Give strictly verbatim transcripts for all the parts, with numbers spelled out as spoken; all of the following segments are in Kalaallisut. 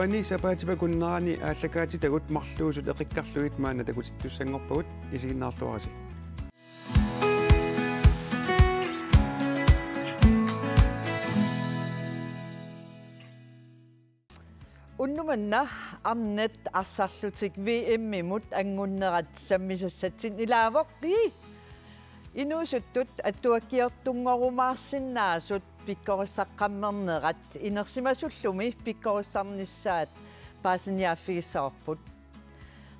Ni sapaatip akunnerani aallakaatitagut marluusut eqikkarlugit maanna takutittussanngorpagut, isiginnaarluarisi. Unnuk manna arnat arsarlutik V M-imut anngunnerat sammisassatsinnut ilaavoq. Inuusuttut attuakkiortunngorumaarsinnaasut pikkorissaqqammernerat inersimasullumi pikkorissarnissaat paasiniaaffigissavarput.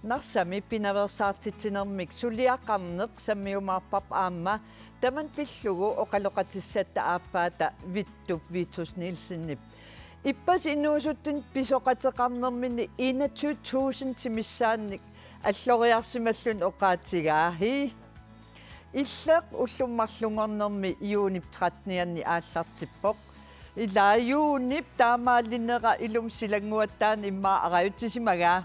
Narsami pinaveersaartitsinermik suliaqarneq sammiumaarparput aamma tamanna pillugu oqaloqatissatta aappaata Vittup Vitus Nielsenip ippassaq inuusuttunut pisoqateqarnermini enogtyve tusindit missaannik alloriarsimalluni oqaatigaa. Hii. Illeq ullummi marlunngornermi juunip trettenianni aallartippoq. Ilaa juunip taamaalinera ilumut silannguattaaq immaqa arajutsisimagaa.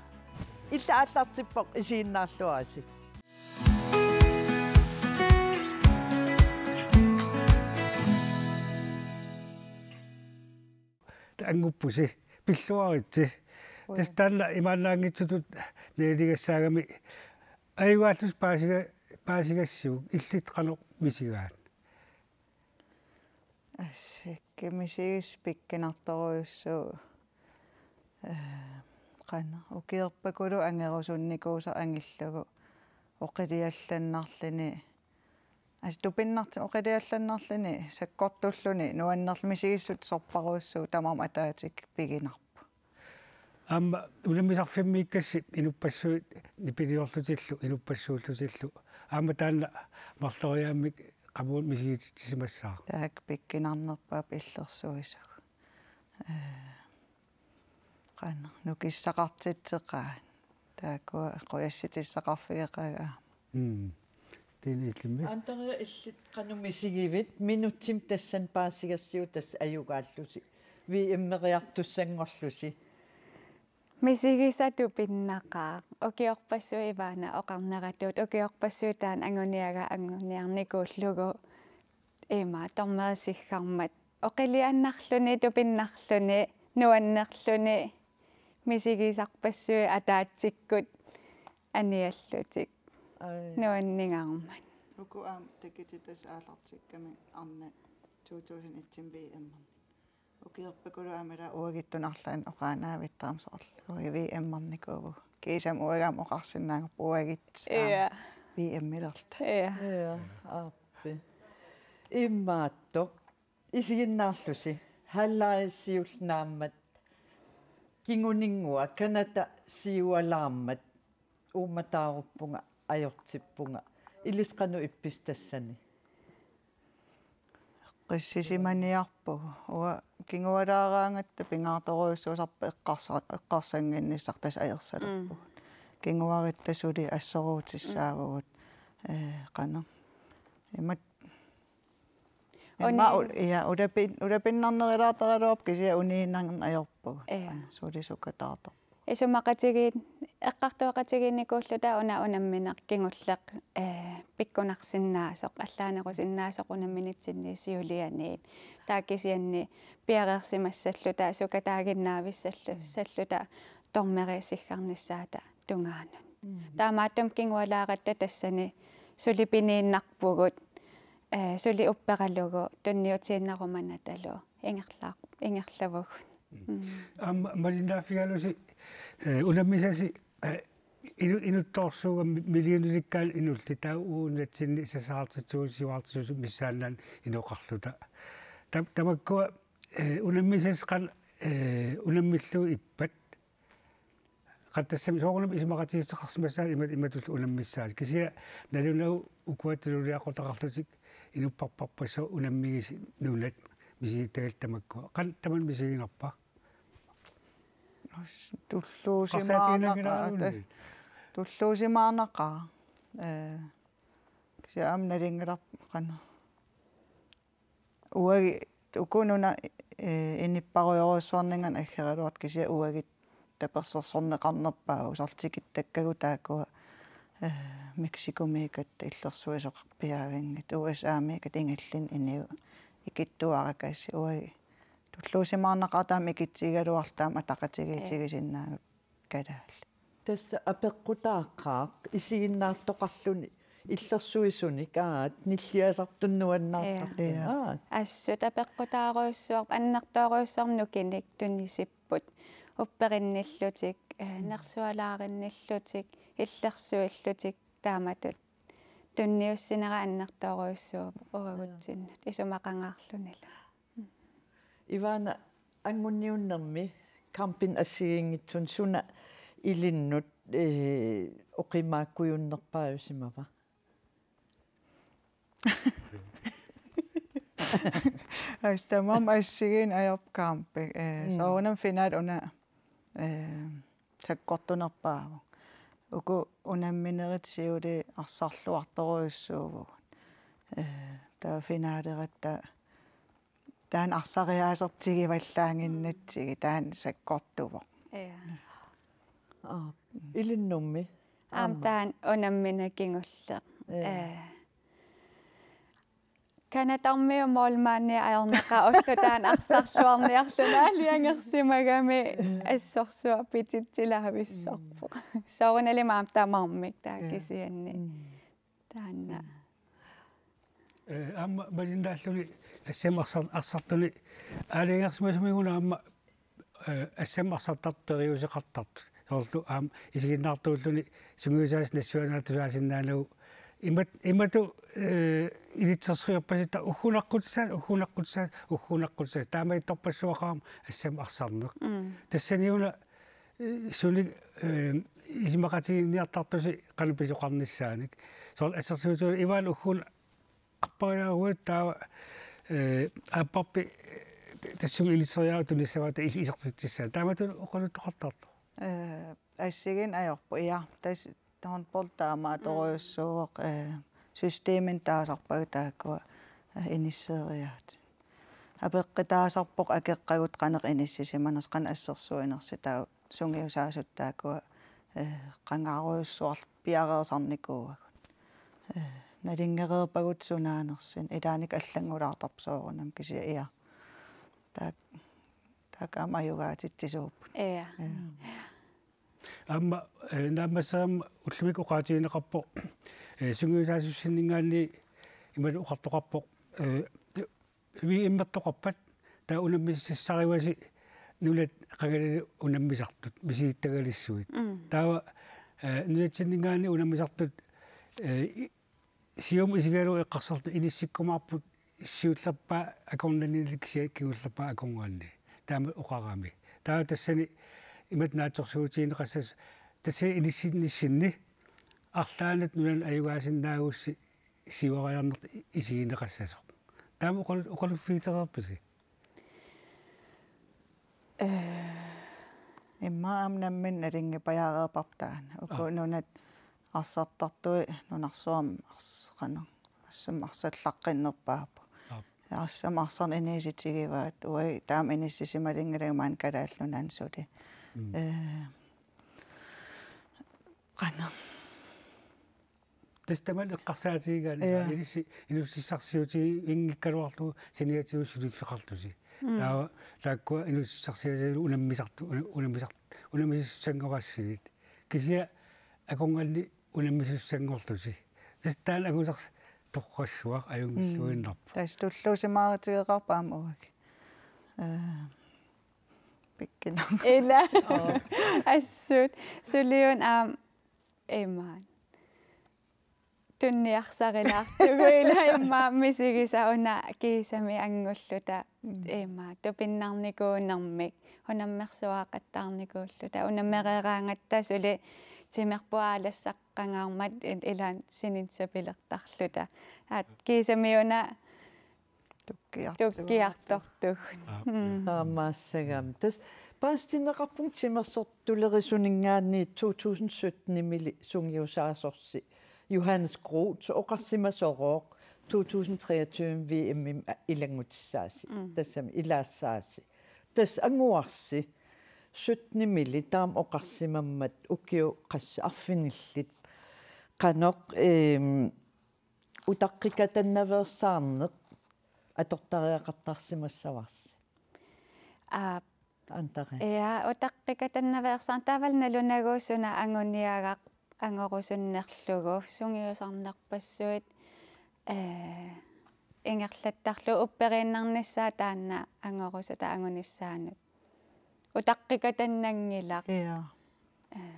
Illit aallartippoq, isiginnaarluarisi. Annguppusi, pilluaritsi. Ui. Tassa taanna imaannaanngitsutut naligassaagami ajugaallusi paasiga-, paasigassiuk, illit qanoq misigaat? Asseq, misigissaq pikkunartorujussuuvoq. Eh, qanoq, ukiorpakuluunniit angerusunnikuusara angillugu oqiliallannarluni. Assut tupinnartumik oqiliallannarluni, sakkortulluni, nuannerluni, misigissutut sorparujussuuvoq, tamarmik ataatsikkut piginarpoq. Aamma unammisarfimmiikkassi inuppassuit nipiliorlutillu, inuppassuullutillu. Aamma taanna marloriaammik qamuuna misigititsisimassaaq. Taakku pikkunarnerpaat illersuisagut. Eh, qanoq, nukissaqartitseqaat. Taakkua qujassutissaqarfigeqaat. Mm. Tiina Illimmi. Andrea, illit qanoq misigivit? Minutsimik tassani paasigassiuk, tassa ajugaallusi V M-eriartussanngorlusi. Misigisaq tupinnaqaaq. Ukiorpassuit, Ivana oqarneratut, ukiorpassuit taanna anguniagaa anguniarnikuullugu ima dommerit siggarmat. Oqiliannarluni, tupinnarluni, nuannerluni, misigisarpassuit ataatsikkut aniallutik. Ai. Nuanningaarmat. Uku aamma takutitassaat aallartikkamik arnat to tusind et V M-erni. Ukiorpakuluunniit aamma ilaa uagutsinnut arlaannik oqaannavittarmat soorlu. Uagut V M-ernikuuvugut. Kiisami uagut aamma oqarsinnaanngorput uagut aamma. Ja. V M-ilerluta. Ja. Ja, aappi. Imaattoq. Isiginnaarlusi, halvlejsiullu naammat, kinguninngua, Canada siualaarmat, uummataaruppunga, ajortippunga, ilissi qanoq ippisi tassani? Qissisimaniarpugut, uanga kingualaaraangatta pingaartorujussuusarpoq eqqarsa-, eqqarsannginnissaq, tassa ajersalerpugut. Mm. Kinguaritta suli assoruutissaavugut, ee, qanoq. Imatut Immaqa uni- u-, ja, ulapin-, ulapinnarnerulaartaraluarpoq kisianni uniinnarneq ajorpugut. Ja. Suli sukataartarpugut. Isumaqatigiit-, eqqartueqatigiinnikuulluta una unammineq kingulleq, eh, pikkunarsinnaasoq, allaanerusinnaasoq unamminitsinniit siulianiit. Taava kisianni piareersimassalluta, sukataaginnaavissallu-, salluta dommerit siggarnissaata tungaanut. Mm. Taamaattumik kingualaaratta tassani suli piniinnarpugut, eh, suli upperalugu tunniutiinnarumanatalu ingerlaar-, ingerlavugut. Mm. Mm. Aamma malinnaaffigalusi, eh, unammisasi, eh, inu-, inuttoorsuugami mi-, millionerikkaanut inullit, taava uagut nunatsinni sassarartitsisut siuartitsisut missaannaannut inoqarluta. Ta-, tamakkua, eh, unammisasi qan-, eh, unammillugu ippat. Qattassamik soorunami isumaqatigiissuteqarsimassaat ima-, imatullu unammissaasi. Kisianni nalunagu ukua tululiaqutaqarlutik inupparparpassuit unammigisi nunat misigittagallit tamakkua. Qanoq tamanna misiginarpa? Tulluusimaarnaqaaq. Qarsaatiginaanngilara ta-, uunni? Tulluusimaarnaqaaq. Ee, kisianni aamma nalunngilarput qanoq. Uagut uku nunat, eh, inupparujorujussuarningaanniit aggeraluartut kisianni uagut tapersersorneqarnerpaavoq, soorlu tikittakkagut taakkua, eh, Mexicomiikkatta illersuisoqarpiaavinngitsut, U S A-miikkatta ingerlaannaq inuit ikittuarakaassi uagut. Tulluusimaarnaqaaq taama ikitsigigaluarluta aamma ataqatigiitigisinnaagut kalaallit. Tassa apeqqutaaqaaq isiginnaartoqarluni illersuisunik aat nilliasartut nuannaartartut. Ja. Aat. Assut apeqqutaarujussuarput, annertoorujussuarmik nukinnik tunisipput. Upperinnillutik, eh, nersualaarinnillutik, illersuillutik taamatut. Tunniussinera annertoorujussuuvoq uagutsinnut isumaqangaarlunilu. Ivana, anguniunnermi kampin assigiinngitsunik suna ilinnut, eh, oqimaakujunnerpaajusimava? Ais, tamarmi assigiinneq ajorput kampi. Eh, mm, soorunami finaali una, eh, sakkortunerpaavoq. Uku unamminerit siuliini arsarluartorujussuuvugut. Eh, taava finaaleratta taanna arsariaasertigivallaannginnatsigit taanna sakkortuvoq. Ja. Aa, ilinnummi? Aamma. Aamma taanna unammineq kingulleq. Ja. Eh. Canadamiu målmandi ajornaqaaq ulloq taanna arsarluarniarluni aalajangersimagami assorsuaq pititsilaavissorpoq. Soorunalimi aamma tamarmik taava kisianni. Mm. Taanna. Eh, aamma malinnaalluni S M arsar-, arsartuni aalajangersimasumik una aamma, eh, S M arsartartut periuseqartartut. Soorlu aamma isiginnaartuulluni sungiusaasut nassuiaat tusaasinnaanagu. Imat-, imatut, eh, ilitsersuiarpasitta ugguuna aqqutissaasut, ugguuna aqqutissaasut, ugguuna aqqutissaasut. Taamaattorpassuaqarami S M arsarneq. Mm. Tassani una, eh, sunik, eh, isumaqatigiinniartartusi qanoq pisoqarnissaanik. Soorlu assersuutigalugu Ivana ugguuna appariaruit taava, eh, aapparpit, eh, tassunga ilitsersuiaat tunissavaat il-, isertitsissaat. Taamatut oqaluttoqartartoq. Eh, assigiinneq ajorput, ja. Tassa håndbold taamaatorujussuuvoq, eh, systeminik taasarpagut taakkua, eh, inisseeriaat. Apeqqutaasarpoq akeqqagut qanoq inissisimanersut, qanoq assersuinersut, taava sungiusaasut taakkua, eh, qangarujussuarlu piareersarnikuuagut. Eh, nalunngereerpagut sunaanersunik, ilaanni allanngulaartarpoq soorunami kisianni, ja. Taak-, taakku aamma ajugaatitsisuupput. Ja. Ja. Aamma, eh, naammassereermat ullumikkut oqaatigineqarpoq, eh, sungiusaasussiningaanniit imatut oqartoqarpoq, eh, V M-ertoqarpat taava unammisassassarivasi nunat qangalili unammisartut misigittagaluarlusi. Mm. Taava, eh, nunatsinninngaanniit unammisartut, eh, i-, siumut isigalugu eqqarsartut inissikkumaarput siullerpaaq akornannilu kisianni kingullerpaaq akornanni. Taama oqarami. Taava tassani imatut naatsorsuutigineqassasoq tassani inissinnissinni arlaannut nunanut ajugaasinnaagussi siuariarneq isigineqassasoq. Taama oqalu-, oqaluffigitereerpisi? Eh, immaqa aamma nammineq nalunngippajaareerparput taanna. Uku Aa. nunat arsartartui nunarsuarmi ars-, qanoq, assammik arsallaqqinnerpaapput. Aap. Ja assammik arsarneq inuusutigivaat, uagut taama inissisimalunngilagut maani Kalaallit Nunaanni suli. Mm. Eh, qanoq. Tassa tamanna eqqarsaatigigaanni, ja, ilissi inuussutissarsiutiginngikkaluarlugu saniatigut suliffeqartusi. Mm. Taava taakkua inuussutissarsiutigalugit unammisartu-, una-, unammisart-, unammisassanngorassigit. Kisianni akornanni unammisassanngorlusi. Tassa taanna angusarsi torrassuaq ajunngilluinnarpoq. Mm. Tassa tulluusimaarutigeqaarput aamma uagut. Eh, pikkunaq. Ila. Oo. Assut. Suliuna aamma imaat. Tunniarsarilaartugut ila immaqa misigisaq una kiisami angulluta. Mm. Imaat tupinnarnikuunermik unammersuaqattaarnikuulluta, unammereeraangatta suli timerput aalassaqangaarmat il-, ilaanni sininnissapilertarluta. Aat kiisami una tukkiartugut. Tukkiartortugut. Aap. Mm. Taamaassagami. Tassa paasitinneqarpunga timersortulerusuninngaanniit to tusind sytten-imili sungiusaasorsi Johannes Groth oqarsimasorooq to tusind treogtyve V M-imi ilanngutissaasi. Mm. Tassami ilaassaasi. Tassa anguarsi sytten-imili taama oqarsimammat ukiut qassit arfinillit qanoq, ehm, utaqqikatannaveersaarneq atortariaqartarsimassavarsi? Aap. Antare. Ja, utaqqikatannaveersaarneq taavalu nalunagu suna anguniagaq angorusunnerlugu sungiusarnerpassuit, eh, ingerlattarlugu upperiinnarnissaa taanna angorusutaq angunissaanut. Utaqqikatannanngilaq. Ja. Eh.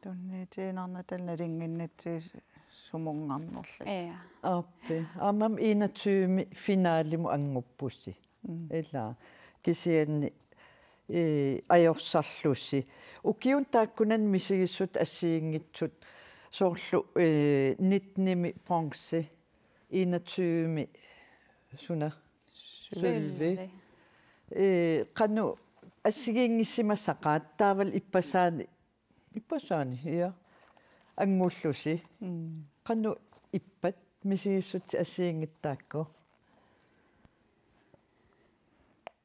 Tunniutiinnarnata nalunnginnatsigu sumunngarnerlugu. Ja. Aappi. Aammami enogtyve finalimut annguppusi. Mm. Ila. Kisianni, eh, ajorsarlusi. Ukiuni taakkunani misigissutsit assigiinngitsut soorlu, eh, nittenimi bronze, enogtyvemi suna? Sølvi. Sølvi. Eh, qanoq assigiinngissisimasaqaat taavalu ippassaanik Ippassaanik, ja. Anngullusi. Mm. Qanoq ippat misigissutsit assigiinngitsut taakku?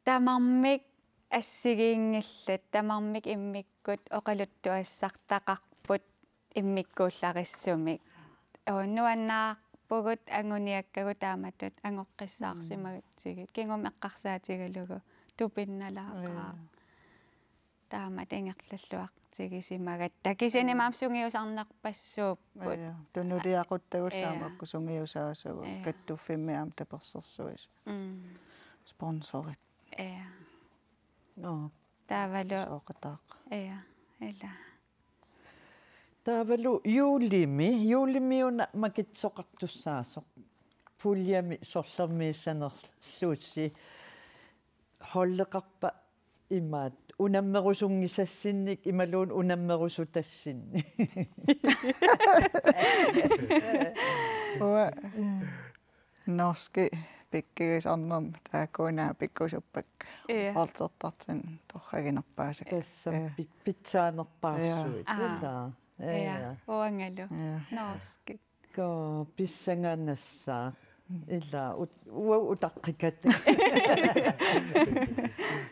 Tamarmik assigiinngillat, tamarmik immikkut oqaluttuassartaqarput immikkuullarissumik. Oo, nuannaarpugut anguniakkagut taamatut angoqqissaarsimagatsigit. Mm. Kingumut eqqarsaatigalugu tupinnalaaqaaq. Ja. Taamatut ingerlalluartigisimagatta. Kisianni aamma sungiusarnerpassuupput. Ja, tunuliaquttagut. Ja. Aamma ukku sungiusaasugut. Ja. Kattuffimmi aamma tapersersuisut. Mm. Sponsorit. Ja. Nå. Taavalu. Sooqataaq. Ja, ila. Taavalu juulimi, juulimi una makitsoqartussaasoq. Puljami sorlermiissanerlusi. Holdeqarpa imaat unammerusunngisassinnik imaluunniit unammerusutassinnik? Uanga norski pikkigisarnermi taakkuuna pikkusuppakka. Ja. Holtertartin torraginerpaasakka. Tassami. Ja. Pit-, pitsaanerpaarsuit. Ja. Aa. Ila. Ja. Ja. Uangalu. Ja. Norski. Koo, pissanganassaaq. Ila, ut-, uagut utaqqikat.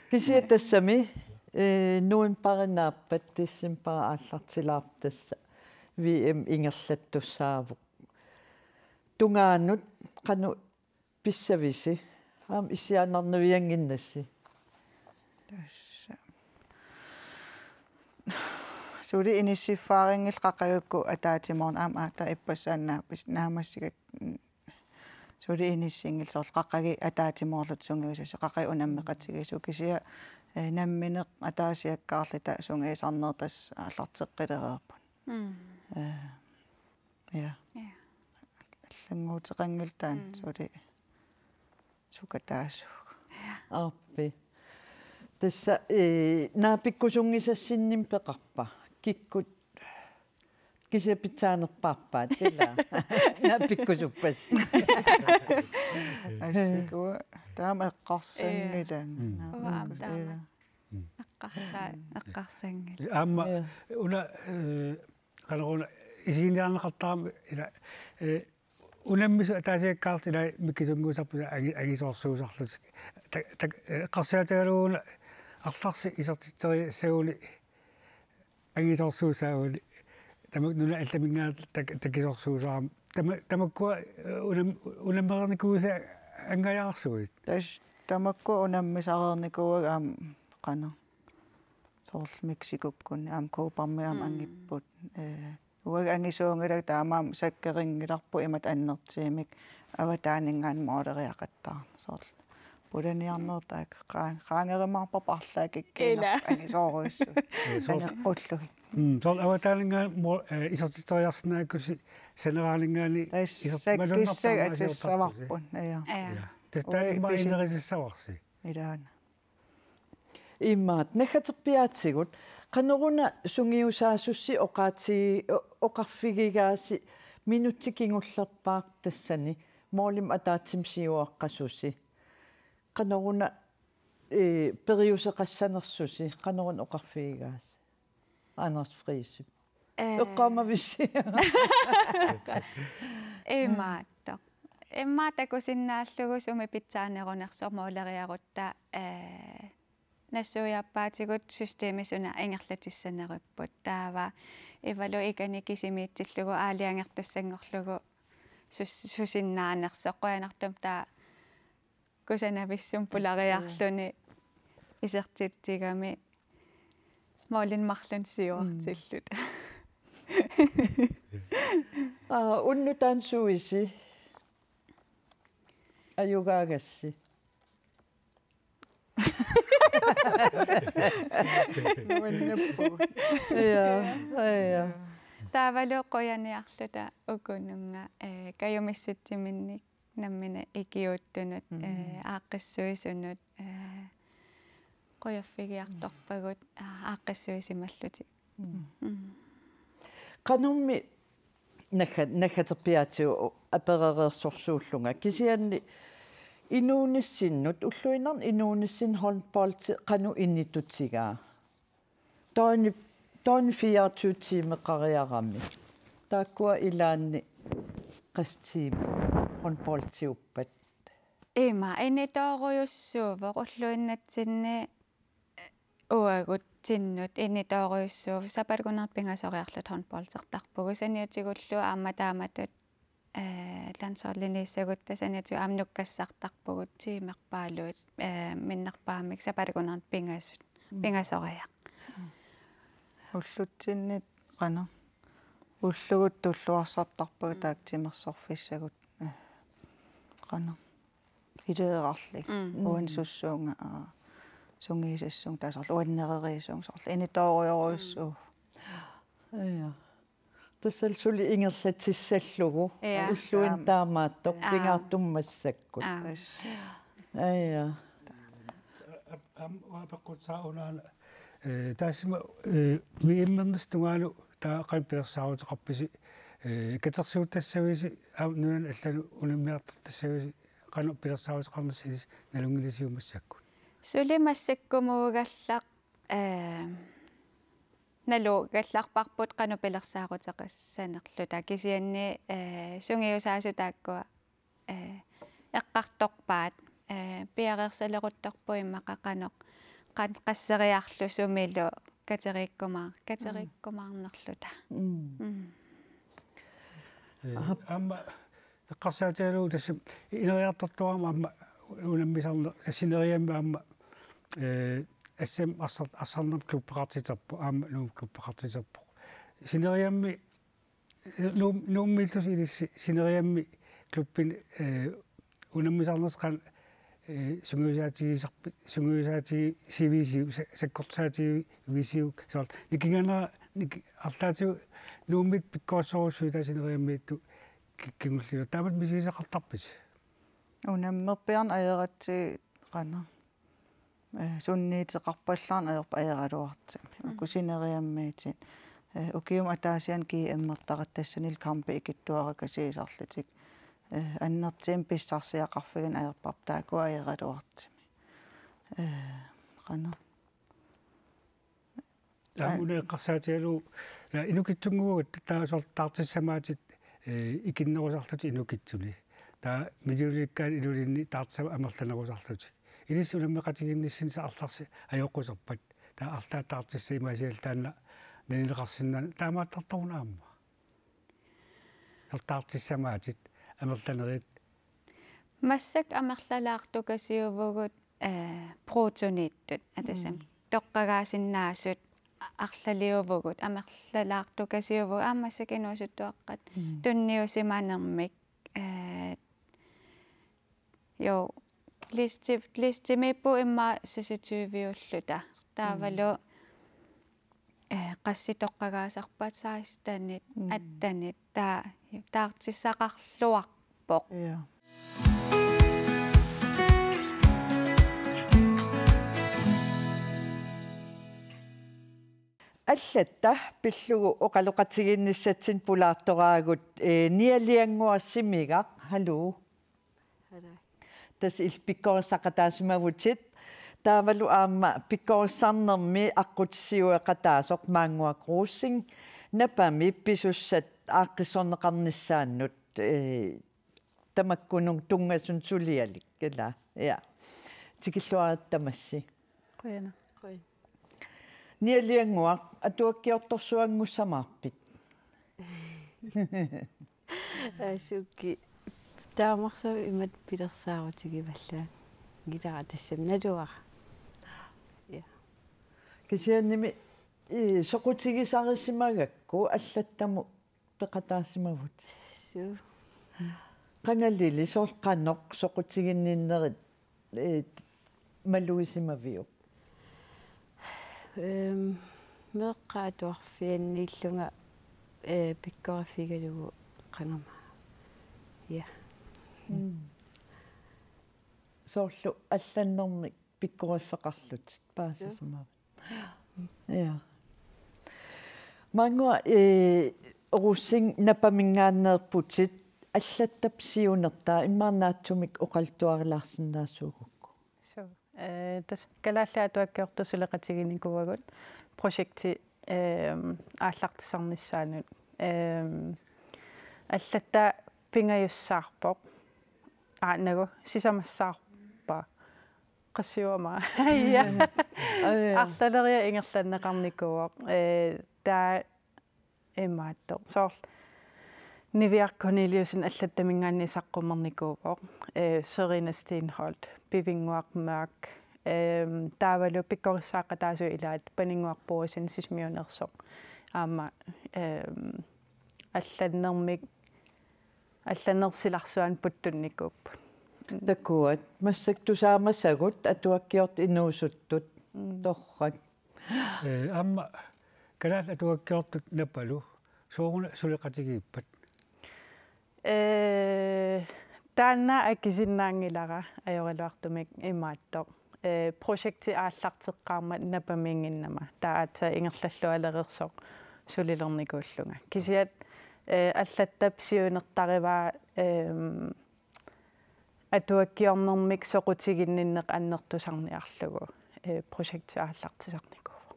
Kisianni tassami, eh, novembari naappat, decembari aallartilaarpoq tassa V M ingerlattussaavoq. Tungaanut qanoq pissavisi? Aamma issiaannarnaviannginnassi. Tassa. Suli inissiffaarinngilara qaqugukku ataatsimoorneq aamma aatsaat ippassaani naapis-, naammassigatta, mm, suli inissinngillat soorlu qaqugit ataatsimoorlutik sungiusassat qaqugit unammeqatigiissut kisianni, eh, nammineq ataasiakkaarluta sungiusarneq tassa aallarteqqilereerput. Mm. Eh, Ja. Ja. Allannguuteqanngilaq taanna. Mm. Suli sukataasuugut. Ja. Aappi. Tassa, eh, naapikkusunngisassinnik peqarpa? Kikkut kisianni pitsaanerpaarpaat, ila. Naapikkusuppassi. Assikua taama eqqarsanngilanga. Ja. Mm. Naapikkus-, uanga aamma taama. Ja. Mm. Eqqarsaa-, eqqarsanngilaq. Aamma, ja, una, eh, qanoruna isiginiarneqartarami ila, eh, unammisut ataasiakkaarlutik ila mikisunnguusarput ila angi-, angisoorsuusarlutik. Ta-, ta-, eh, eqqarsaatigalugu una arlarsi isertitseriassaguni angisoorsuusaaguni. Tamakku nunat allaminngaanniit tak-, takisoorsuusarami. Tama-, tamakkua, eh, unam-, unammereernikuusaat angajaarsuit. Tassa tamakkua unammisareernikuuagut aamma qanoq. Soorlu Mexicokkunni aamma Coparmi aamma, mm, angipput. Eh, uagut angisuunngilagut taamaammat sakkerinngilarput imatut annertuumik avataaninngaanniit måleriaqattaarneq soorlu. Pulaniarnerit taakku qaa-, qaangerumaarparput arlaat kikkuinnarput. Ila. Angisoorujussuit. Eh, soorlu. Aneqqullugit. Mm, soorlu avataaninngaanniit mo-, eh, isertitseriarsinnaakkussi saneraaninngaanniit. Tassa isert-, sakkissagut malunnartarneq asioortartusi. Atissavarput, ja. Ja. Ja. Tassa taanna uagut immaqa pisi-, ineriartortarsi. Ilaana. Imaat, naggaterpiaatigut, qanoruna sungiusaasussi oqaati-, o-, oqarfigigaasi minutsit kingullerpaaq tassani, målimut ataatsimut siuaqqasusi. Qanoruna, eh, periuseqassanersusi, qanoruna oqarfigigaasi? Anders Friisip. Eh. Eqqaamavissi. Imaattoq. Immaqa takusinnaallugu sumi pitsaanerunersoq måleriarutta, eh, nassuiaappaatigut systemit suna ingerlatissaneripput. Taava Ivalu ikani kisimiitsillugu aalajangertussanngorlugu sus-, susinnaanersoq qujanartumik taava kusanavissumik pulariarluni. isertitsigami målin marlun siuartilluta. Aa, unnutaan suisi? Ajugaagassi. Nuannappugut. Ja, ja. Taavalu qujaniarluta ukununnga, eh, kajumissutsiminnik nammineq ikiuuttunut, mm, eh, aaqqissuisunut, eh, qujaffigiartorpagut, aa-, aaqqissuisimallutik. Mm. Mm. Qanormi nagga-, naggaterpiaatigut aperereersorsuullunga. Kisianni inuunissinnut, ulluinnarni inuunissinnut håndboldi qanoq initutigaa? Døgni, døgni fireogtyve timeqariarami. Taakkua ilaanni qassit tiimit håndboldiuppat? Ima, initoorujussuuvoq ulluinnatsinni, eh, uagutsinnut initoorujussuuvoq, sapaatip akunnera pingasoriarluta håndboldertarpugut, saniatigullu aamma taamatut, eh, landsholdiniissagutta saniatigut aamma nukkassartarpugut tiimerpaaluit, eh, minnerpaamik sapaatip akunnera pingasut, mm, pingasoriaq. Ullutsinnit qanoq? Ullugut tulluarsartarpagut, mm, taakku timersorfissagut, eh, qanoq? Ileerarlugit. Mm. Uani sussuunga, aa, sungiusassuunga, taava soorlu uannereriissuunga, soorlu initoorujorujussuuvoq. Ja. Tassalu suli ingerlatissallugu. Ja. Ulluinnarni taamaattoq, aa, pingaartumik massakkut. Aa. Tassa. Ja. Am-, am-, apeqqutissara una, eh, taassuma, eh, V M-ernersa tungaanut taava qanoq pilersaaruteqarpisi, eh, katersuuttassavisi, aamma nunanut allanut unammiartortassavisi, qanoq pilersaaruteqarnersi ilissi nalunngilisiuk massakkut? Suli massakkumuugallaq, eh, nalugallarparput qanoq pilersaaruteqassanerluta, kisianni, eh, sungiusaasut taakkua, eh, eqqartorpaat, eh, piareersaleruttorput immaqa qanoq, qan-, qasseriarluta sumilu kateriikkumaar-, kateriikkumaarnerluta. Mm. Mm. Eh, aha. Aamma eqqarsaatigalugu tassa ineriartortuarama aamma unammisarneq, tassa sineriammi aamma, eh, S M arsar-, arsarnermut klubbeqartiterpoq, aamma Nuummut klubbeqartiterpoq. Sineriammi, Nuum-, Nuummiillusi ilissi sineriammi klubbini, eh, unammisarnersi qanoq, eh, sungiusaatigisarpi-, sungiusaatigisiviusiuk, sa-, sakkortusaatigisiviusiuk, soorlu nikinganera, nik-, arlaatigut Nuummiit pikkorissorujussuit taava sineriammiittut ki-, kingulliullugu. Taamatut misigisaqartarpisi? Unammerpiarneq ajoratsigit qanoq, eh, sunniuteqarpallaarneq ajorput ajoraluartumik. Mm. Uku sineriammiittut, eh, ukiumut ataasiaannut G M-ertaratta tassanilu kampit ikittuarakasiisarlutik. Eh, annertuumik pissarsiaqarfigineq ajorparput, taakkua ajoraluartumik. Eh, qanoq. Aamma una eqqarsaatigalugu, ja, inukitsunnguugatta taava soorlu taartissamaatit, eh, ikinnerusarlutik inukitsuni. Taava millioniikkaat ilulinni taartissat amerlanerusarlutik. Ilissi unammeqatigiinnissinni arlarsi ajoquserpat. Taava arlaat taartissat imaasialu taanna nalineqarsinnaaneq taamaattartoruna aamma. Soorlu taartissamaatit amerlanerit. Massakkut amerlalaartukasiuvugut, eh, bruttoniittut, atasim. Mm. Toqqagaasinnaasut a-, arlaliuvugut, amerlalaartukasiuvugut, aamma massakkut inuusuttuaqqat, mm, tunniusimanermik, eh, jo, listi-, listimiippugut immaqa seksogtyviulluta. Taavalu, mm, eh, qassit toqqagaasarpaat, sekstenit, mm, attenit, taa-, taartissaqarluarpoq. Ja. Allatta pillugu oqaloqatigiinnissatsinnut pulaartoraagut, eh, Nia Liannguaq Simigaq, haluu. Haluu. Tassa illit pikkorissaqataasimavutit. Taavalu aamma pikkorissarnermi aqqutissiueqataasoq Maannguaq Rosing, Napami pisussat aaqqissorneqarnissaannut, eh, tamakkununnga tunngasunut sulialik, ilaa. Ja. Tikilluarit tamassi. Qujanaq. Qujan. Nia Liannguaq, atuakkiortorsuanngussamaappit? Asuki. Taamarsuaq imatut pilersaarutigivallaa. Ngilara tassami naluara. Kisiannimi, ii, soqutigisarisimagakku allattamut peqataasimavut. Suu. Qangalili soorlu qanoq soqutiginninnerit, ii, malugisimavit? Ehm, meeqqat atuarfianniillunga, eh, pikkoriffigalugu qangama. Ja. Mm. Soorlu allannermik pikkoriffeqarlutit paasisimavit. Ja. Maannga, eh, Rosing Napaminngaanneerputit, allattap siunertaa immaqa naatsumik oqaluttuarilaarsinnaasuugukku. Suu. Eh, tassa kalaallit atuakkiortut suleqatiginikuuagut projekti, ehm, aallartisarnissaanut. Ehm, allattaa pingajussaarpoq. Aa, nagu sisamassaarpaa. Qassiuama. Ja. Aa, ja. Arlaleriarluni ingerlanneqarnikuuvoq. Eh, taava imaattoq. Soorlu Niviaq Korneliussen allattaminngaanniit saqqummernikuuvoq. Eh, Sørine Steenholdt, Pivinnguaq Mørch. Ehm, taavalu pikkorissaaqataasut ilaat Paninnguaq Boesen Sisimiuneersoq. Aamma, ehm, allannermik, allannerup silarsuanut puttunnikuupput. Takuat, massakkut tusaamasagut atuakkiortut inuusuttut. Mm. Torrak. Eh, aamma kalaallit atuakkiortut Napalu sooruna suleqatigiippat? Eh, taanna akisinnaanngilara ajoraluartumik imaattoq. Eh, projekti aallarteqqaarmat Napamiinnginnama. Taava aatsaat ingerlallualereersoq sulilernikuullunga. Kisianni, eh, allattap siunertarivaa, ehm, atuakkiornermik soqutiginninneq annertusarniarlugu, eh, projekti aallartisarnikuuvoq.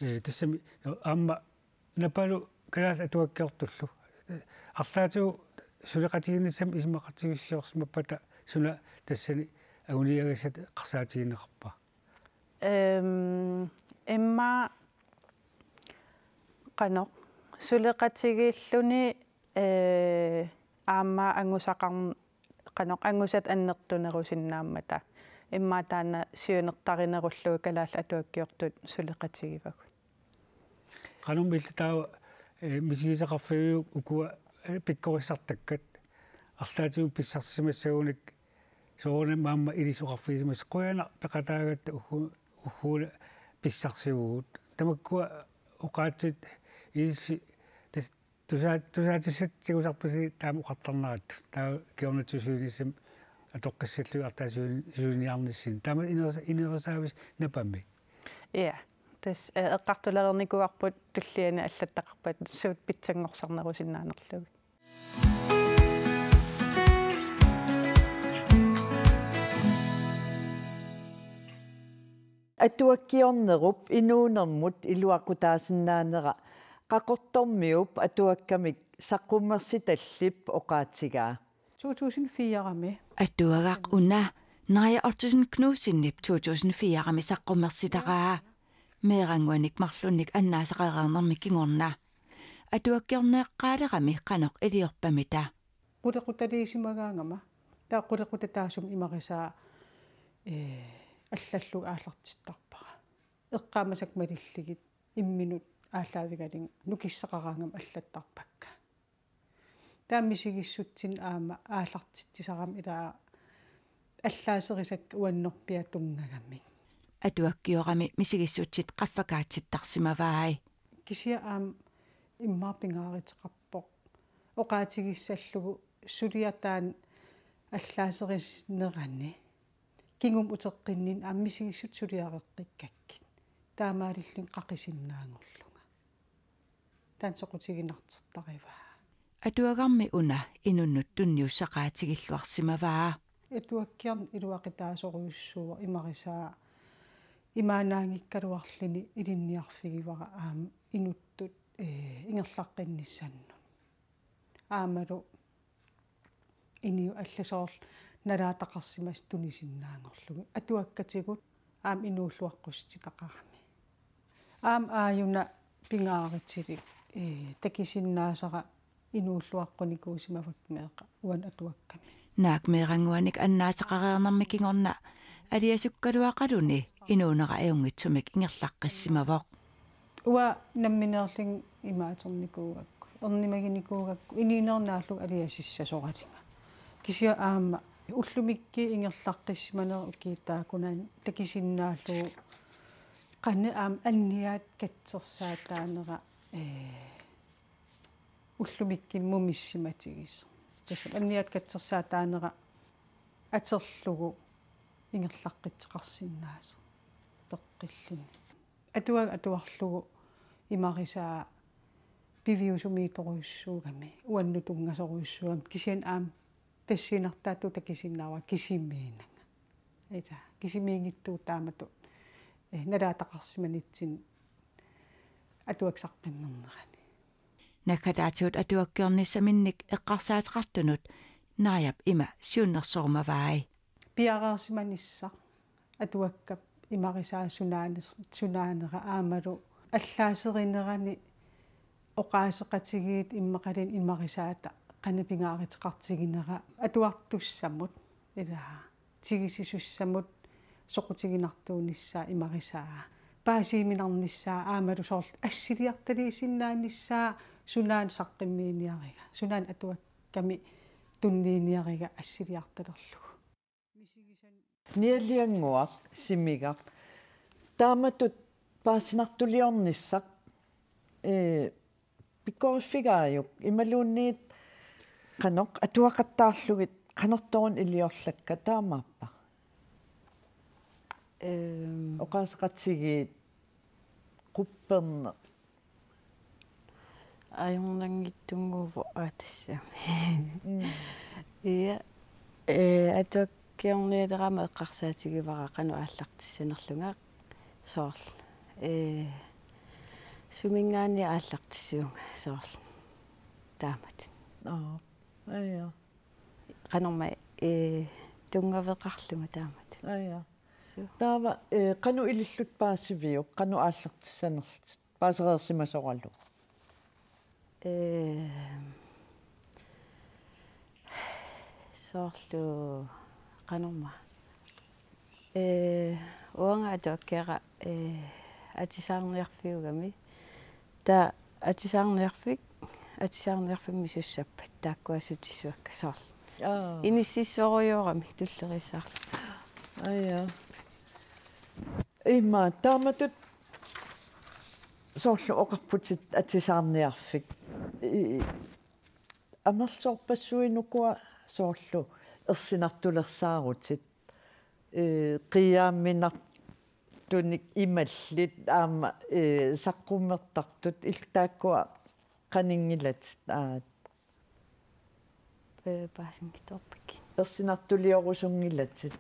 Eh, tassami, aamma Napalu kalaallit atuakkiortullu, eh, arlaatigut suleqatigiinnissamut isumaqatigiissiorsimappata suna tassani anguniagassat eqqarsaatigineqarpa? Ehm, immaqa qanoq suleqatigiilluni, eh, aamma angusaqar-, qanoq angusat annertunerusinnaammata. Immaqa taanna siunertarinerullugu kalaallit atuakkiortut suleqatigivagut. Qanormi illit taava, eh, misigisaqarfigiuk ukua, eh, pikkorissartakkat arlaatigut pissarsisimassagunik soorunami aamma ilissi oqarfigisimassat qujanaq peqataagatta uggu-, ugguuna pissarsigugut. Tamakkua oqaatsit ilissi tas-, tusaa-, tusaatissat tigusarpisi taama oqartarnerattut. Taava kingornatsisuinissami atoqqissallugit arlaatigut suuni-, suuniarnissinni. Taama inerisa-, inerisaavis Napami. Ja. Tassa, eh, eqqartulereernikuuarput tulliani allattaqarpat suut pitsanngorsarnerusinnaanerlugit. Atuakkiornerup inuunermut iluaqutaasinnaanera Qaqortormiup atuakkamik saqqummersitallip oqaatigaa. To tusind fire-mi. Atuagaq una Naja Ottesen Knudsenip to tusind fire-mi saqqummersitaraa. Meerannguanik marlunnik annaasaqareernermi kingorna. Atuakkiorneeqqaalerami qanoq iliorpamita. Qulequtaliisimagaangama. Taava qulequtataasumik imarisaa, eh, allallugu aallartittarpara. Eqqaamasakka malillugit imminut aallaavigalugu nukissaqaraangama allattarpakka. Taava misigissutsinik aamma aallartitsisarami ilaa allaaserisakka uannorpiaq tunngagamik. Atuakkiorami misigissutsit qaffakaatsittarsimavai. Kisianni aamma immaqa pingaaruteqarpoq oqaatigissallugu suliaq taanna allaaserinerani kingumut uteqqinninni aamma misigissutsit suliareqqikkakkit. Taamaalilluni qaqisinnaanngorlunga. Taanna soqutiginartortarivaa. Atuagarmi una inunnut tunniussaqaatigilluarsimavaa. Atuakkiorneq iluaqutaasorujussuuvoq imarisaa imaannaanngikkaluarluni ilinniarfigivara aamma inuttut, eh, ingerlaqqinnissannut. Aammalu inuit allat soorlu nalaataqarsimasut tunisinnaanngorlugit. Atuakkatigut aamma inuulluaqqussititaqarami. Aamma aajuna pingaarutilik, eh, takusinnaasara inuulluaqqunikuusimavakka meeqqat uani atuakkami. Naak meerannguanik annaasaqareernermi kingorna Aliasukkaluaqaluni inuunera ajunngitsumik ingerlaqqissimavoq. Uanga nammineerlunga imaaternikuugakku, ernumaginikuugakku, inuunernaallu aliasissasoralunga. Kisianni aamma ullumikkut ingerlaqqissimaneq ukiup taakkunani takusinnaallugu qanoq aamma anniaat katsersaataanera, ee, ullumikkut mumissimatigisoq. Tassa anniaat katsersaataanera atorlugu ingerlaqqittoqarsinnaasoq peqqilluni. Atuagaq atuarlugu imarisaa piviusumiitorujussuugami, uannut tunngasorujussuugami, kisianni aamma tassuunartaatut takusinnaavara kisimiinnanga. Ila, kisimiinngitsuuvoq taamatut, eh, nalaataqarsimanitsinni atuaksaqqinnernerani. Naggataatigut atuakkiornissaminnik eqqarsaateqartunut Naajap ima siunnersorumavai. Piareersimanissaq atuakkap imarisaa sunaanis-, sunaanera aammalu allaaserinerani oqaaseqatigiit immaqaluunniit imarisaata qanoq pingaaruteqartiginera atuartussamut ilaa. Tigusisussamut soqutiginartuunissaa imarisaa. Paasiuminarnissaa aammalu soorlu assiliartaliisinnaanissaa sunaana saqqummiiniariga. Sunaana atuakkami tunniiniariga assiliartalerlugu. Nialiannguaq Simigaq. Taamatut paasinartuliornissaq, ee, pikkoriffigaaruk imaluunniit qanoq atuaqattaarlugit qanortoq iliorlakka taamaappa? Ehm. Oqaaseqatigiit qupperneq. Ajornanngitsunnguuvoq aatassami. Mm. Ja, ee, atuakkiornialeraama eqqarsaatigivara qanoq aallartissanerlunga soorlu. Ee, suminngaanniit aallartissuunga soorlu. Taamatut. Aa, aja. Qanormaa, ee, tunngaveqarlunga taamatut. Aja. Suu. Taava, ee, qanoq ilillutit paasiviuk, qanoq aallartissanerlutit? Paasereersimasoralu. Ee, soorlu qanormaa. Ee, uanga atuakkiara, ee, atisaarniarfiugami. Taava atisaarniarfik, atisaarniarfimmi sussappat taakkua assutissavakka soorlu. Aa. Inississorujoorami tulleriissaarlunga. Aja. Ima, taamatut soorlu oqarputit atisaarniarfik. I-, amerlasoorpassuit ukua soorlu ersinartulersaarutit, ee, qiiaamminartunik imallit aamma, ee, saqqummertartut illit taakkua qaninngilatit aat? Ee, paasinngitsoorpakka. Ersinartuliorusunngilatit.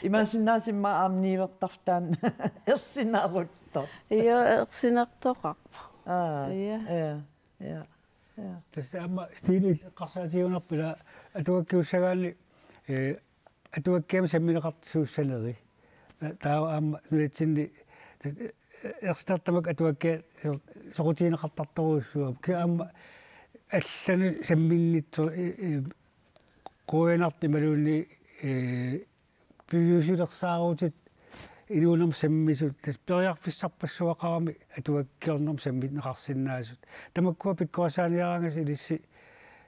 Imaassinnaavoq immaqa aamma niuertarfik taanna ersinaruttoq. Ja, ersinartoqarpoq. Aa, ja. Ja, ja, ja. Tassa aamma Stine eqqarsaatigiumaarpara atuakkiussagaanni, ee, atuakkiamik sammineqartussaanerit. Ta-, taava aamma nunatsinni, ta-, ersitartut tamakku atuakkiat so-, soqutigineqartartorujussuupput. Kisianni aamma allanut samminnitsoq, e, e, quianartut imaluunniit, e, piviusulersaarutit inuunermut sammisut, tassa periarfissarpassuaqarami atuakkiornermut sammineqarsinnaasut. Tamakkua pikkorissaaniaraangassi ilissi,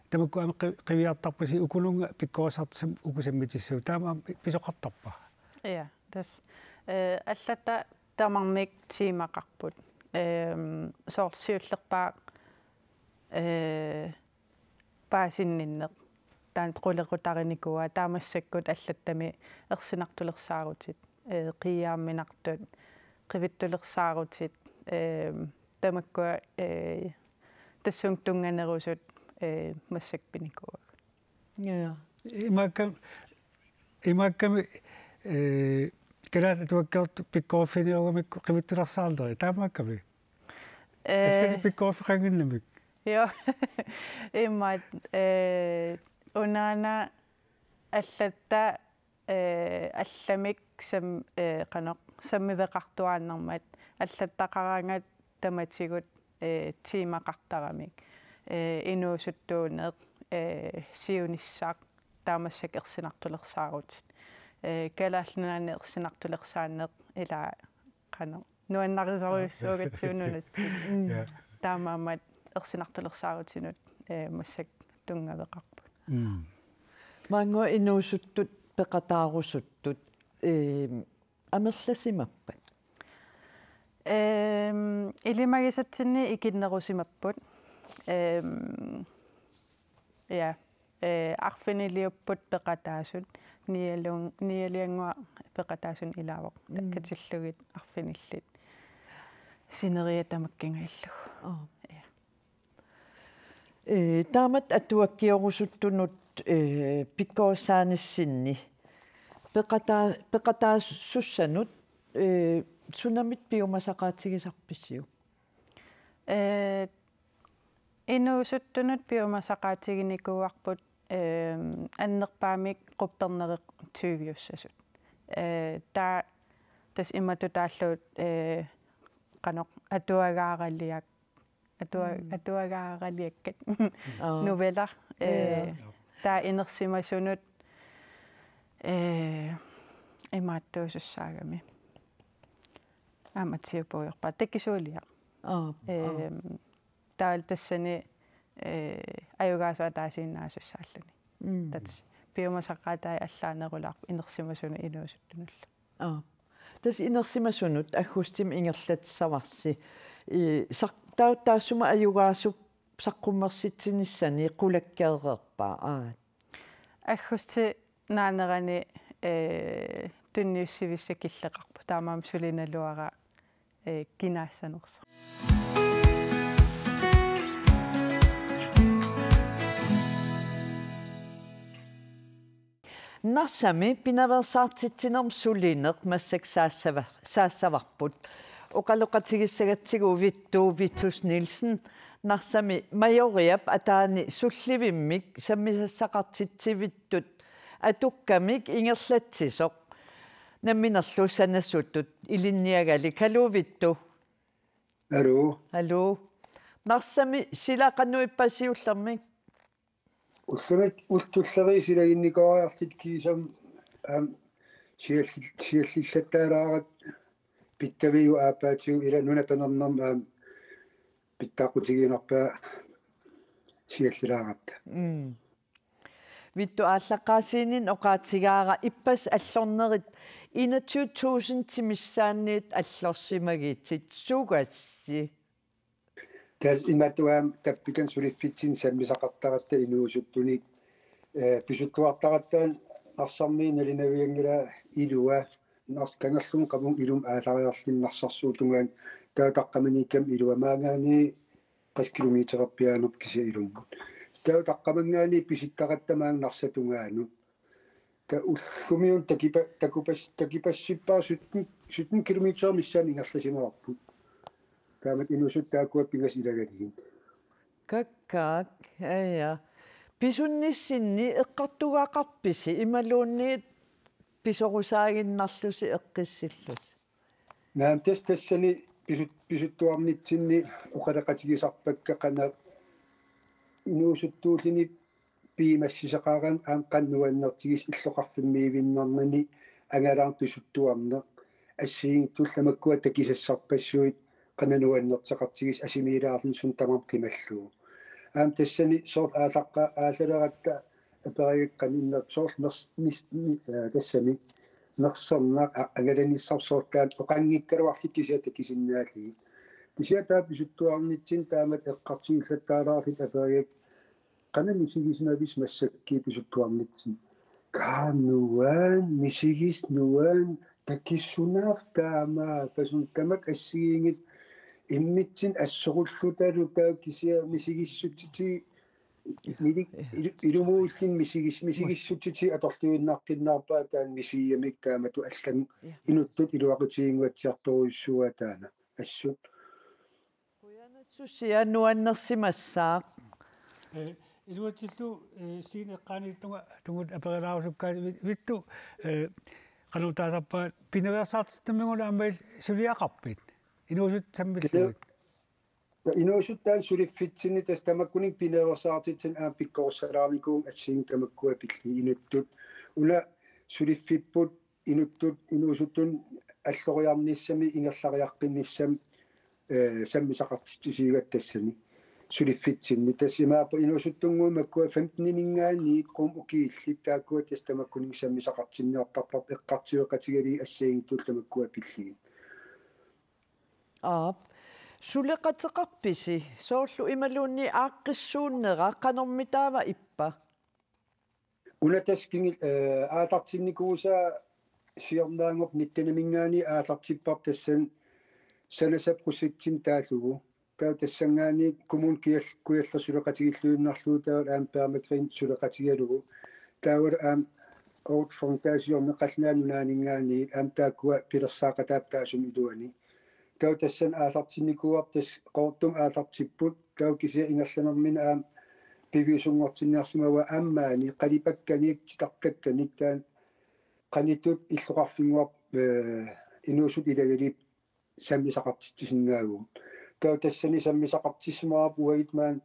tamakkua aamma qi-, qiviartarpasi ukununnga pikkorissartut sam-, uku sammitissavut. Taama aamma pisoqartarpa? Ja, tassa, eh, allatta tamarmik temaqarput. Ehm, soorlu siullerpaaq, eh, paasinninneq. Taanna qulequtarinikuuaa, taava massakkut allattami ersinartulersaarutit, eh, qiiaamminartut, qivittulersaarutit, eh, tamakkua, eh, tassunga tunnganerusut, eh, massakkut pinikuuagut. Ja, ja. Imaakka-, imaakkami, eh, kalaat atuakkiortut pikkoriffiginerugamikku qivittulersaarnerit, taamaakkami? Eh. Allanik pikkoriffeqannginnamik. Joo. Imaat, eh, unaana allatta, eh, allamik sam-, eh, qanoq, sammiveqartuaannarmat, allattaqaraangat tamatigut, eh, temaqartaramik, eh, inuusuttuuneq, eh, siunissaq, taava massakkut ersinartulersaarutit. eh, Kalaallit Nunaanni ersinartulersaanneq ila qanoq nuannarisorujussuugatsigu nunatsinni. Ja. Taamaammat ersinartulersaarutinut, eh, massakkut tunngaveqarput. Mm. Maannga inuusuttut peqataarusuttut, eh, amerlasimappat? Ehm, ilimagisatsinni ikinnerusimapput. Ehm, ja, eh, arfiniliupput peqataasut, nialun-, nialiannguaq peqataasut ilaavoq, mm, katillugit arfinillit. Sineriak tamakkiingajalugu. Aa. Ja. Eh, taamatut atuakkiorusuttunut, eh, pikkorissaanissinni peqataa-, peqataasussanut, eh, sunamit piumasaqaatigisarpisiuk? Eh, inuusuttunut piumasaqaatiginikuuarput, eh, annerpaamik quppernerit tyviussasut. Eh, taava tassa imatut taallugu, eh, qanoq atuagaaraliak-, atua-, mm, atuagaaraliakkat. Aa. Noveller, eh, ja, taava inersimasunut, eh, imaattuusussaagami. Aamma tiupuujorpa takisuuliaq. Aa, aa. Ehm, taavalu tassani, eh, ajugaasut ataasiinnaasussaallutik. Mm. Tassa piumasaqaatai allaanerulaarput inersimasunut inuusuttunullu. Aa. Tassa inersimasunut aggustimi ingerlatissavarsi. I, saq-, taa-, taassuma ajugaasup saqqummersitsinissani qulakkeereerpaa? Aa. Aggustip naanerani, eh, tunniussivissaq killeqarpoq. Taamaammat suli naluara, eh, kinaassanersoq. Narsami pinaveersaartitsinermut sulineq massakkut saassava-, saassavarput. Oqaloqatigissagatsigu Vittus Vittus Nielsen, Narsami Majoriap ataani sullivimmik sammisassaqartitsivittut atukkamik ingerlatsisoq, namminerlu sanasutut ilinniagalik. Haluu Vittus. Haluu. Haluu. Narsami sila qanoq ippa siullermik? Ullumikkut tulleriit silaginnikooriarluta kiisami, aamma, sialli-, siallillattaalaaratta pittaviup aappaatigut ila nunap panernermi aamma pitsaaqutigiinnarpaa siallilaaratta. Mm. Vittus, aallaqqaasiininni oqaatigaara ippassaq allornerit enogtyve tusindit missaanniit allorsimagitsigit, sukkassi? Tassa imaattuami tappikani suliffitsinni sammisaqartaratta inuusuttunik, eh, pisuttuartaratta Narsarmiit nalinavianngilaq ilua, Nars-, kangerlunnut qamunga ilumut aallariarluni Narsarsuup tungaanut, taava taqqamaniikkami ilua maanngaanniit qassit kilometererpiaanerput kisiat ilummut. Taava taqqamanngaanniit pisittaratta maanga Narsap tungaanut. Taava ullumikkut takupa-, takupas-, takupassippaat sytten, sytten kilometer missaani ingerlasimavarput. Taamatut inuusuttut taakkua pingasut ilagalugit. Kakkaak, aja. Pisunnissinni eqqartugaqarpisi imaluunniit pisorusaaginnarlusi eqqissillusi? Naamik, tassa tassani pisut-, pisuttuarnitsinni oqaloqatigisarpakka qanoq inuusuttuulluni piumassuseqarami aamma qanoq nuannertigisoq illoqarfimmiivinnarnani angalaarneq pisuttuarneq assigiinngitsullu tamakkua takusassarpassuit qanoq nuannerteqartigisoq asimiilaarluni suna tamarmi qimallugu. Aamma tassani soorlu aallaqqaa-, aallaratta aperigakkit qanoq innersoq soorlu ners-, mis-, mi-, aa, tassami nersornaq a-, angalanissarput soorlu taanna oqanngikkaluarlutik kisiat takusinnaallugit. Kisianni taava pisuttuarnitsinni taamatut eqqartuillattaalaarluta aperigakkit qanoq misigisimavisi massakkut pisuttuarnitsinni. Kaa nuann, misigis nuann, takusunaaffa taamaappoq, suna tamakku assigiinngitsut immitsinnut assorullutalu taava kisiat misigissutitik Mili-, ilu-, ilumuulluni misigis-, misigissutitik atorluinnaqqinnaarpaat taanna misigigamikku taamatut allanngorlugu. Ja. Inuttut iluaqutiginnguatsiartorujussuuaat taanna assut. Qujanassusia nuannersimassaaq. Eh, iluatsillugu, eh, Signe eqqaaniittunga tungut aperilaarusukkaat Vi-, Vittus, eh, qanoq taasarpaat pinaveersaartitsinni aamma illit suliaqarpit? Inuusuttut sammillugit. Inuusuttut taanna suliffitsinni tassa tamakkuninnga pinaveersaartitsinni aamma pikkorissalaarnikuuvunga assigiinngitsut tamakkua pillugit inuttut. Una suliffipput inuttut inuusuttut alloriarnissamik ingerlariaqqinnissami, eh, sammisaqartitsisuugatta tassani suliffitsinni. Tassa imaappoq inuusuttunnguit makkua femten-iningaanniit qummut ukiullit taakkua tassa tamakkuninnga sammisaqartinniartarpavut eqqartueqatigalugit assigiinngitsut tamakkua pillugit. Aap. Suleqateqarpisi soorlu imaluunniit aaqqissuunnera qanormitaava ippa? Una tassa kingul-, eh, aallartinnikuusaa siornaanngorpoq nitten-imingaanniit aallartipparput tassani sanasap kusitsinnut taallugu. Taava tassanngaanniit kommune Kujalleq, Kujalleq suleqatigilluinnarlugu taava aamma Permagreen suleqatigalugu. Taavalu aamma Oxford Foundationi Qallunaat Nunaanninngaanniit aamma taakkua pilersaaqataat taassuma iluani. Taava tassani aallartinnikuuarput tassa Qaqortumi aallartipput taava kisianni ingerlanermini aamma piviusunngortinniarsimavaa aamma maani qalipakkanik titaqqakkanik taanna qanittut illoqarfinnguarput, eh, inuusuttut ilagalugit sammisaqartitsisinnaavugut. Taava tassani sammisaqartissimavarput uagut maani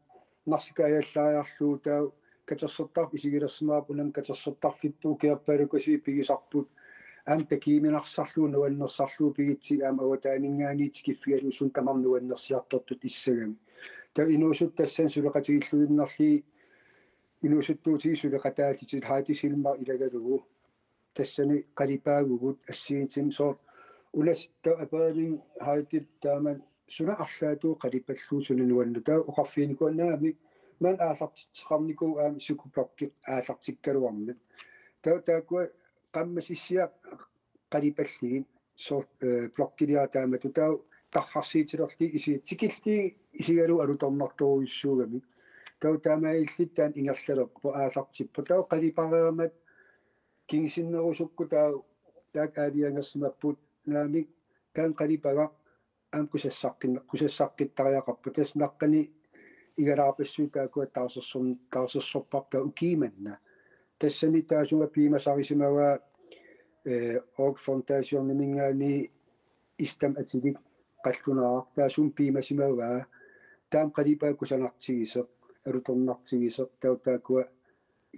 Narsaq kaajallariarlugu taava katersortarfik isigilersimavarput unami katersortarfipput ukiorpaaluit ukasuit pigisarput aamma takujuminarsarlugu nuannersarlugu pigitsigit aamma avataaninngaanniit tikiffigalugu suna tamarmi nuannersiartortutut issagami. Taava inuusuttut tassani suleqatigilluinnarlugit inuusuttuutigut suleqataallutik Heidi Schellmach ilagalugu. Tassani qalipaagugut assigiinngitsut soorlu una taava aperivinnga Heidip taama suna arlaatigut qalipallugu suna nuannersoq taava oqarfiginikuuara naamik maani aallartitseqarnikuuvoq aamma psykoblogit aallartikkaluarmat. Taava taakkua qaammat issiaq qalipallugit soorlu, eh, bloggiliara taamatut taava tarrarsuutilerlugit isi-, tikillugit isigalugu alutornartorujussuugamik. Taava taamaalillutik taanna ingerlalerpoq aallartippoq. Taava qalipareermat kingusinnerusukkut taava taakku aaviangersimapput naamik taanna qalipagaq aamma kusassaqqin-, kusassaqqittariaqarpoq. Tassa naqqani igalaarpassuit taakkua taarsersorn-, taarsersorparput taava ukiumanna. Tassani taassuma piumasarisimavaa, eh, Oxford Foundationiminngaanniit Istam Atilik qallunaaq taassuma piumasimavaa. Taanna qalipagaq kusanartigisoq, alutornartigisoq, taava taakkua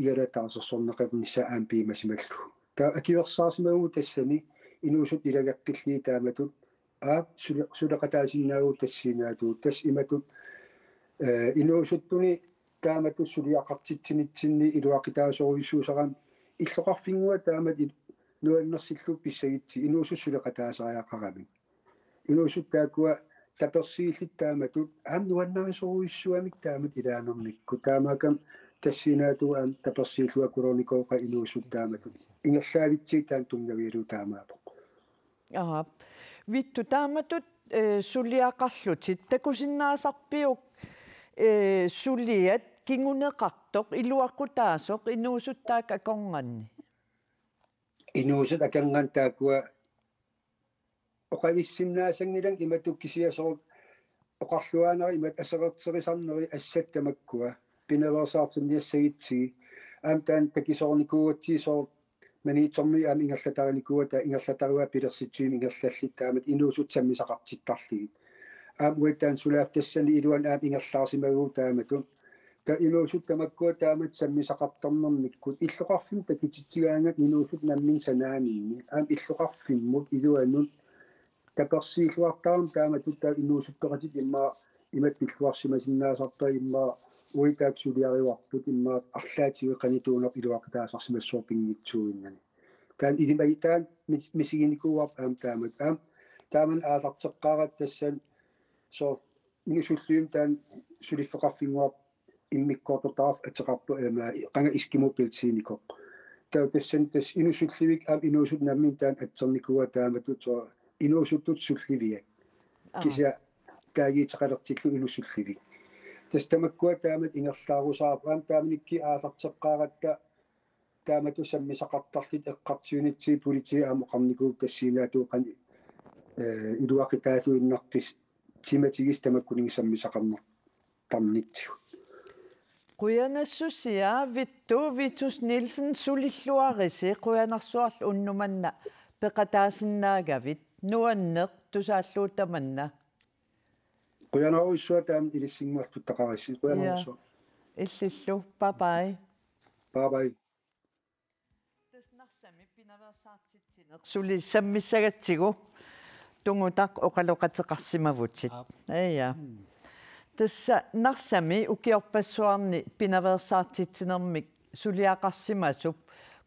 igalaat taarsersorneqarnissaat aamma piumasimallugu. Taava akuersaarsimavugut tassani inuusuttut ilageqqillugit taamatut aap sule-, suleqataasinnaavugut tassani taamatut tassa imatut, eh, inuusuttuni taamatut suliaqartitsinitsinni iluaqutaasorujussuusarami illoqarfinnguaq taamatut il-, nuannersillugu pissagutsigit inuusuttut suleqataasariaqaramik. Inuusuttut taakkua tapersiillutik taamatut aamma nuannarisorujussuugamik taamatut ilaanermikkut. Taamaakkami tassani taamatut aamma tapersiilluakulernikuuvoq inuusuttut taamatut ingerlaavitsigit taanna tunngavigalugu taamaappoq. Aap. Vittu taamatut, eh, suliaqarlutit takusinnaasarpiuk, eh, suliat kinguneqartoq iluaqutaasoq inuusuttut taakku akornanni? Inuusuttut akornanni taakkua oqavissinnaassanngilanga imatut kisianni soorlu oqarluaannarlugit imatut aserorterisarnerit assat tamakkua pinaveersaartinniassagutsigit aamma taanna takusoornikuugatsigit soorlu Maniitsormiut aamma ingerlatarinikuuaat taava ingerlataruaat pilersitsisumik ingerlallutik taamatut inuusuttut sammisaqartittarlugit. Aamma uagut taanna sulaaffa tassani iluani aamma ingerlaarsimavugut taamatut. Taava inuusuttut tamakkua taamatut sammisaqartarnermikkut illoqarfimmut takutitsigaangat inuusuttut namminneq sanaaminni aamma illoqarfimmut iluanut tapersiilluartarami taamatut taava inuusuttoqatitta immaqa imatut pilluarsimasinnaasarpaat immaqa uagut taakku suliarivarput immaqa arlaatigut qanoq iluaqutaasarsimassasoq pinngitsuuinnani. Taanna ilimagi taanna mis-, misiginikuuarput aamma taamatut. Aamma taamani aallarteqqaaratta tassani soorlu inusulliummik taanna suliffeqarfinnguarput immikkoortortaqarfik ateqarpoq ima qanga eskimobeltiinikoq. Taava tassani tassa inusullivik aamma inuusuttut namminneq taanna atsernikuuaat taamatut soorlu inuusuttut sulliviat. Aa. Kisianni taaguuteqalertillugu inusullivik. Tassa tamakkua taamatut ingerlaarusaarput aamma taamanikkut aallarteqqaaratta taamatut sammisaqartarlutik eqqartuinitsi politiit aamma oqarnikuupput tassani taamatut qanoq, eh, iluaqutaalluinnaqqis timatigisoq tamakkuninnga sammisaqarnertarnitsigut. Qujanassusia Vittu Vitus Nielsen sulilluarisi qujanarsuarlu unnuk manna peqataasinnaagavit nuanneq tusaallugu tamanna. Qujanarujussuaq taama ilissinnguartuttaqarassi. Qujanarujussuaq. Ja. Illillu. Bye bye. Bye bye. Tassa Narsami pinaveersaartitsineq suli sammissagatsigu Tungutaq oqaloqateqarsimavutit. Aap. Ja. Mm. Tassa Narsami ukiorpassuarni pinaveersaartitsinermik suliaqarsimasup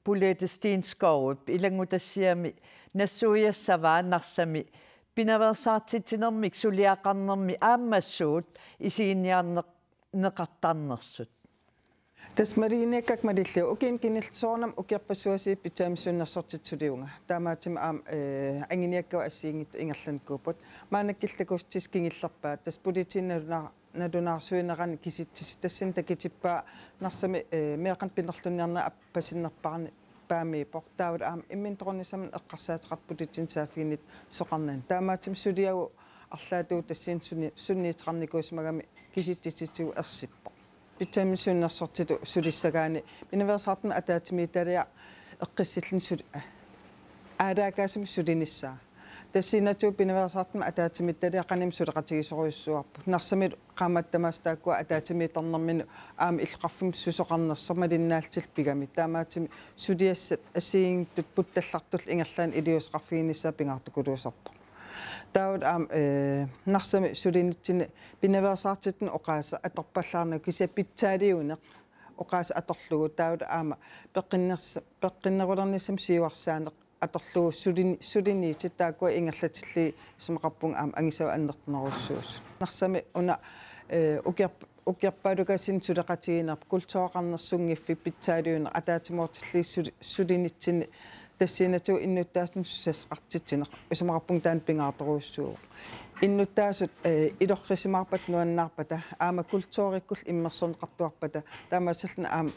Bolette Stenskovip ilanngutassiami nassuiassavaa Narsami pinaveersaartitsinermik suliaqarnermi aamma suut isiginiarneq-, neqartarnersut. Tassa maluginiakkakka malillugit ukiuni kinillugu soorunami ukiorpassuarni pitsaamik sunnersortitut sulivunga. Taamaattumik aamma, eh, anguniakkavut assigiinngitsut ingerlanikuupput. Maannakkut takussutissat kingullerpaat. Tassa politiinut naluna-, nalunaarsuinerani kisitsisit tassani takutippaa Narsami, eh, meeqqanik pinerlunniarneq appasinnerpaarneq paamiippoq. Taavalu aamma imminut toqunnissamut eqqarsaateqartoq politiinut saaffiginnittut soqarnani. Taamaattumik suliagut arlaatigut tassani sunni-, sunniuteqarnikuusimagami kisitsisitigut ersippoq. Pitsaamik sunnersortitut sulissagaanni pinaveersaartumik ataatsimiititaliaq eqqissilluni suli-, aalaakaasumik sulinissaa. Tassaniitigut pinaveersaartumik ataatsimiititaliaq qanimut suleqatigisorujussuuarput. Narsamilu qaammatit tamaasa taakkua ataatsimiittarnerminni aamma illoqarfimmut susoqarnersoq malinnaallutillu pigami. Taamaattumik suliassat assigiinngitsut puttallartullu ingerlaannaq iliuuseqarfiginissaat pingaartikkulusarpoq. Taavalu aamma, eh, Narsami sulinitsinni pinaveersaartitsineq oqaaseq atorpallaarnagu kisianni pitsaaliuneq oqaaseq atorlugu taavalu aamma peqqinners-, peqqinnerulernissamut siuarsaaneq atorlugu sulin-, suliniutit taakkua ingerlatillugit isumaqarpunga aamma angusagut annertunerussuusut. Narsami una, eh, ukiorp-, ukiorpaalukasinni suleqatigiinnerput kultureqarneq sunngiffik pitsaaliuneq ataatsimoortillugit suli-, sulinitsinni tassaniitigut innuttaasunik susassaqartitsineq isumaqarpunga taanna pingaartorujussuuvoq. Innuttaasut, eh, ilorrisimaarpata nuannaarpata aamma kulturekkullu immersorneqartuarpata taamaasilluni aamma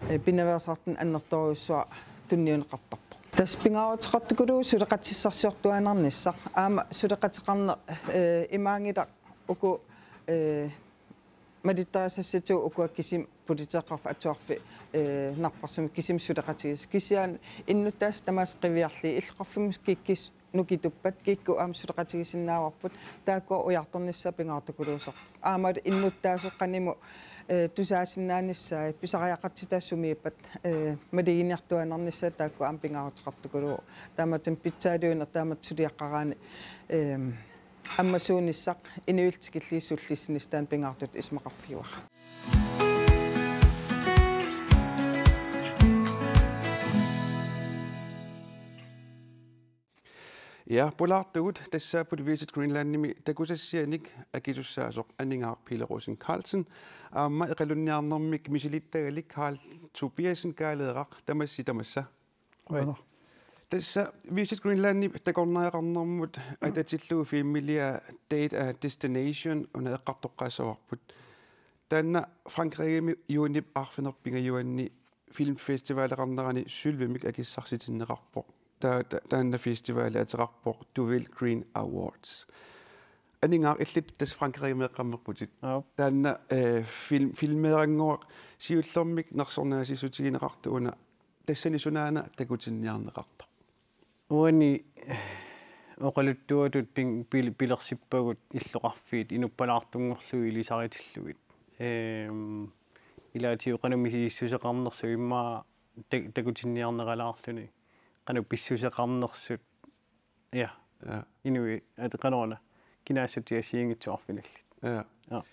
eh, pinaveersaartumik annertoorujussuaq tunniunneqartarpoq. Tassa pingaaruteqartikuluuvoq suleqatissarsiortuaannarnissaq. Aamma suleqateqarneq, eh, imaanngilaq uku, eh, malittarisassatigut ukua kisimik politeeqqarfik atuarfik, eh, napparsimmik kisimik suleqatigisassat. Kisianni innuttaasut tamaasa qiviarlugit illoqarfimmut kikkut nukituppat kikkut aamma suleqatigisinnaavarput taakkua ujartornissaat pingaartikkulusarpoq. Aammalu innuttaasut qanimut, eh, tusaasinnaanissaat pisariaqartitaasut sumiippat, eh, maluginiartuaannarnissaat taakkua aamma pingaaruteqartikuluuvoq. Taamaattumik pitsaaliuneq taamatut suliaqqaraanni, eh, ammasuunissaq inuillu tikillugu sullissinissaq taanna pingaartutut isumaqarfigaara. Ja, pulaartugut tassaapput Visit Greenlandimi takusassianik akisussaasoq Aningaaq Pele Rosing Carlsen aamma eqalunniarnermik misilittagalik Karl Tobiassen Kaaleeraq, tamassi tamassa. Qujanaq. Tassa Visit Greenlandip takornariaqarnermut atatillugu filmiliaa Date a Destination una eqqartoqqaassavarput. Taanna Frankrigimi juunip arfineq-pingajuanni filmfestivaleqarnerani sølvimik akissarsitinneqarpoq. Ta-, ta-, taanna festivali ateqarpoq Deauville Green Awards. Aningaaq, illit tassa Frankrigimi eqqammerputit. Aap. Taanna, eh, film-, filmeerannguaq siullermik nersornaasiissutigineqartoq una tassani sunaana takutinniarneqartoq? Uani oqaluttuatut ping-, pil-, pilersippagut illoqarfiit inuppalaartunngorlugit ilisaritillugit. Ehm, ilaatigut qanoq misigissuseqarnersut immaqa ta-, takutinniarneralaarluni. Qanoq pissuseqarnersut. Ja. Ja. Inuit, at qanoruna. Kinaassutit assigiinngitsut arfinillit. Ja. Ja.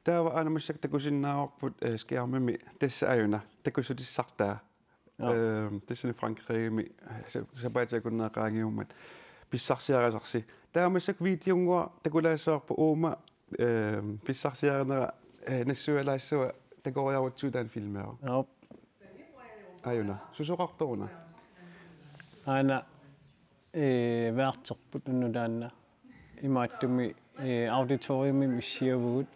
Taava aana massakkut takusinnaavarput, eh, skærmimi tassa aajuna takussutissartaa. Ja. Ehm, tassani Frankrigimi, eh, sa-, sapaatip akunnerit qaangiummat pissarsiarisarsi. Taava massakkut videonnguaq takulaassavarput uuma, ehm, pissarsiarinera, eh, nassuialaassava takoriarutsigu taanna filmeeraq. Aap. Aajuna. Susoqartoruna? Aana, eh, værterput unnuk taanna. Imaattumik, eh, auditoriumimi issiavugut.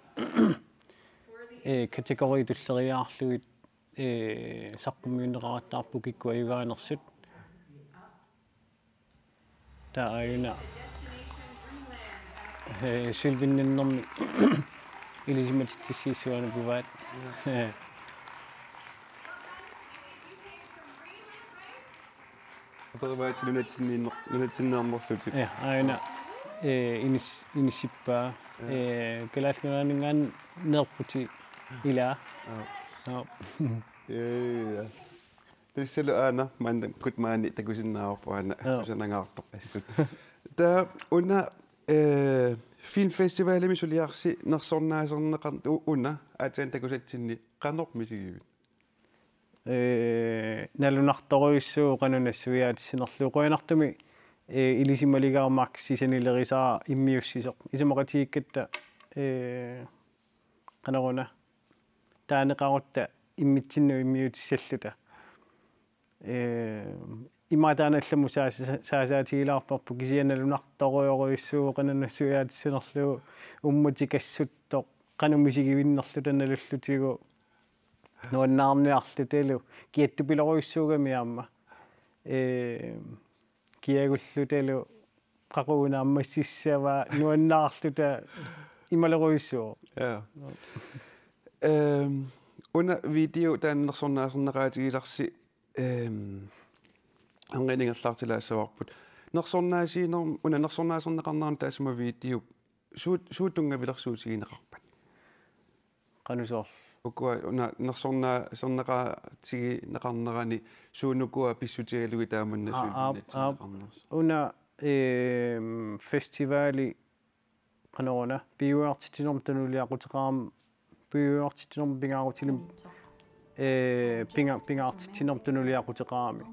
Eh, kategori tulleriiaarlugit, eh, saqqummiunneqarattaarput kikkut ajugaanersut. Taava aajuna, eh, sølvinninnermi ilisimatitsissuit suaanut pivaat. Eh. Aperivaat nunatsinniinner-, nunatsinniarnersutit. Ja, aajuna, eh, inis-, inissippaa, ja, eh, Kalaallit Nunaanninngaanneerputit ilaa. Ja. Ja. Ja, ja, ja. Issalu aana maannakkut maani takusinnaavarput aana. Joo. Kusanangaartoq assut. Taava una, eh, filmfestivalimi suliarsi nersornaaserneqar-, u-, una aatsaat takusatsinni qanoq misigivit? Eh, nalunartorujussuuvoq qanoq nassuiaatissinerlugu, qujanartumik, eh, ilisimaligaarmat sisanilerisara immiussisoq. Isumaqatigiikkatta, eh, qanoruna taaneqarutta immitsinnut immiutissalluta. Eh, imaattoq taanna allamut saasa-, saasaatigilaarparput, kisianni nalunartorujorujussuuvoq qanoq nassuiaatissinerlugu, uummatikasuttoq qanoq misigivinnerluta nalullutigu nuannaarniarlutalu, kiattupilorujussuugami aamma. Eh, kiagullutalu qaqugu naammassissavaa nuannaarluta imalerujussuuvoq. Ja. Ehm, una video taanna nersornaaserneqaatigilersi, ehm, anngininngallaartilaassavarput. Nersornaasiinerm-, una nersornaaserneqarnerani taassuma video suut, suut tunngavilersuutigineqarpat? Qanoq soorlu? Ukua una nersornaaserneqaatigineqarnerani suut ukua pissutigalugit taamanna? Aa, aa, aa, sylvinnatsineqarnersoq. Una, ehm, festivali qanoruna piujuartitsinermut tunuliaquteqarami, piujuartitsinermut pingaarutilim-, eh, pinga-, pingaartitsinermut tunuliaquteqarami.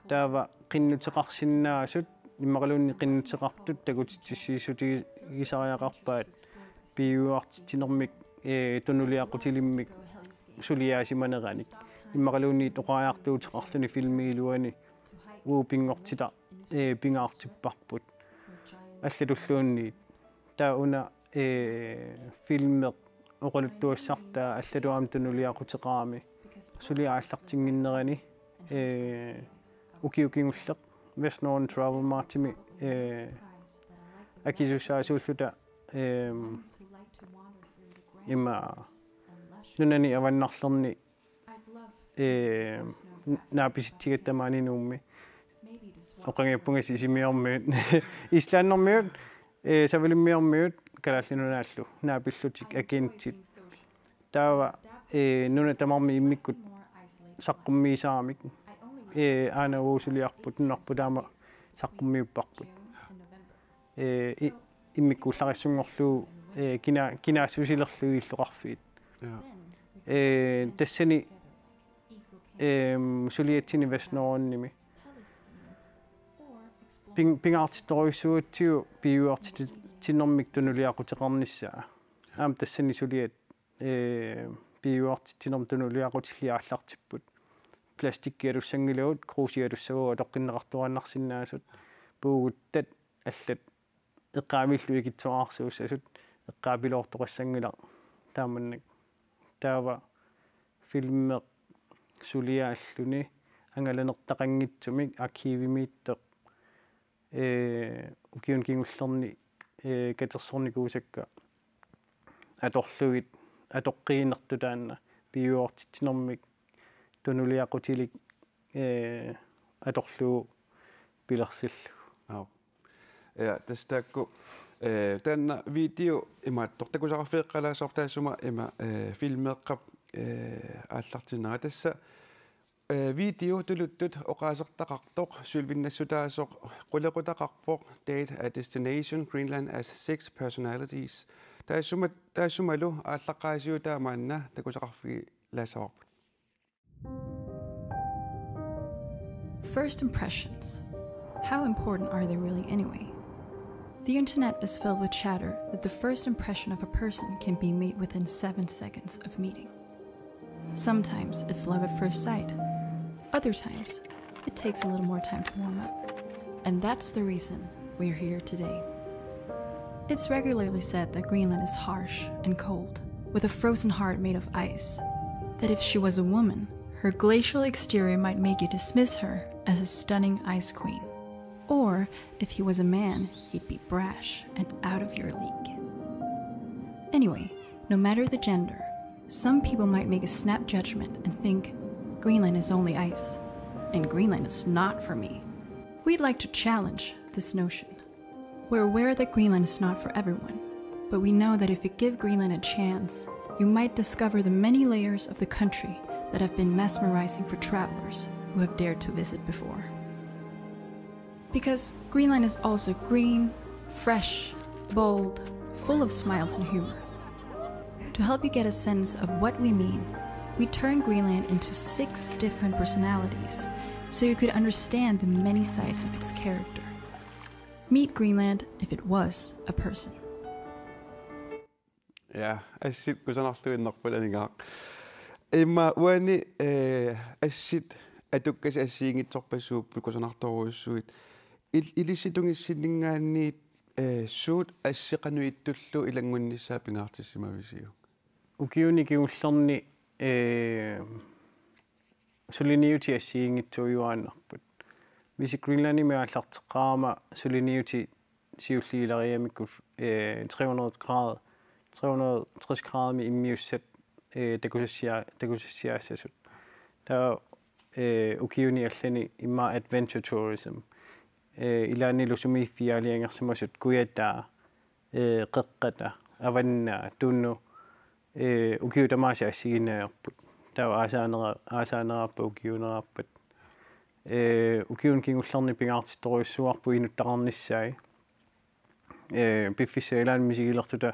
Taava qinnuteqarsinnaasut, immaqaluunniit qinnuteqartut takutitsissiissutigisariaqarpaat, eh, tunuliaqutilimmik suliaasimaneranik. Immaqaluunniit oqariartuuteqarluni filmi iluani uagut pinngortitaq, eh, pingaartipparput. Allatulluunniit. Taava una, eh, filmeq oqaluttuassartaa allatut aamma tunuliaquteqarami. Suli aallartinnginnerani, eh, ukioq kingulleq Vestnorden Travel Martimi, eh, akisussaasuulluta, ehm, ima nunani avannarlerni, eh, n-, naapisitsigatta maani Nuummi. Oqanngippunga Sisimiormiut. Islandermiut, eh, Savalimmiormiut, Kalaallit Nunaallu naapillutik agentit. Taava, eh, nunat tamarmik immikkut saqqummiisaramik, eh, aana uagut suliarput, nunarput taama saqqummiupparput. Eh, i-, immikkut ullarissunngorlugu, eh, kina-, kinaassusilerlugu illoqarfiit. Ja. Eh, tassani, ehm, suliatsini Vestnordimi. Ping-, pingaartittorujussuugatsigu piujuartitsinermik tunuliaquteqarnissaa. Aamma tassani suliat, eh, piujuartitsinermut tunuliaqutillit aallartipput. Plastikkialussanngilagut, kruusialussavagut atoqqinneqartuaannarsinnaasut. Puuguttat allat eqqaavillu ikitsoraarsuussasut eqqaapiloortoqassanngilaq taamannak. Taava filmeq suliaalluni angalanertaqanngitsumik arkivimiittoq, eh, ukiuni kingullerni, eh, katersornikuusakka atorlugit atoqqiinertut taanna piujuartitsinermik tunuliaqutilik, eh, atorlugu pilersillugu. Aap. Ja, tassa taakku, eh, taanna video imaattoq takusaqarfigeqqalaassavarput taassuma ima, eh, filmeeqqap, eh, aallartinnera tassa, eh, video tuluttut oqaasertaqartoq, sylvinnassutaasoq, qulequtaqarpoq, Date a Destination, Greenland as Six Personalities. Taassuma, taassumalu aallaqqaasiutaa maanna takusaqarfigilaassavarput. First impressions. How important are they really anyway? The internet is filled with chatter that the first impression of a person can be made within seven seconds of meeting. Sometimes it's love at first sight. Other times, it takes a little more time to warm up. And that's the reason we're here today. It's regularly said that Greenland is harsh and cold, with a frozen heart made of ice. That if she was a woman, her glacial exterior might make you dismiss her as a stunning ice queen. Or, if he was a man, he'd be brash and out of your league. Anyway, no matter the gender, some people might make a snap judgment and think, "Greenland is only ice, and Greenland is not for me." We'd like to challenge this notion. We're aware that Greenland is not for everyone, but we know that if you give Greenland a chance, you might discover the many layers of the country that have been mesmerizing for travelers who have dared to visit before. Because Greenland is also green, fresh, bold, full of smiles and humor. To help you get a sense of what we mean, we turn Greenland into six different personalities so you could understand the many sides of its character. Meet Greenland if it was a person. Ja, assit kusanarluinnarput aningaaq. Immaqa uani, eh, assit atukkasi assigiinngitsorpassuupput kusanartorujussuit. Il-, ilissi tungissinninngaanniit, eh, suut assit qanoq ittullu ilanngunnissaa pingaartissimavisiuk? Ukiuni kingullerni, eh, suliniutit assigiinngitsuujuaannarput. Visit Greenlandimi aallarteqqaarama suliniutit siulliit ilariamikku, eh, tre hundrede grader, tre hundrede tres graderimi immiussat, eh, takusassia-, takusassiaassasut. Taava, eh, ukiuni allani immaqa adventure tourism. Eh, ilaannilu sumiiffiit aalajangersimasut kujataa, eh, qeqqata, avannaa, tunu, eh, ukiut tamaasa assigiinneq ajorput. Taava aasaanera-, aasaaneraappat ukiuuneraappat. Eh, ukiuni kingullerni pingaartittorujussuuarput inuttaqarnissaat. Eh, piffissap ilaani misigilertuta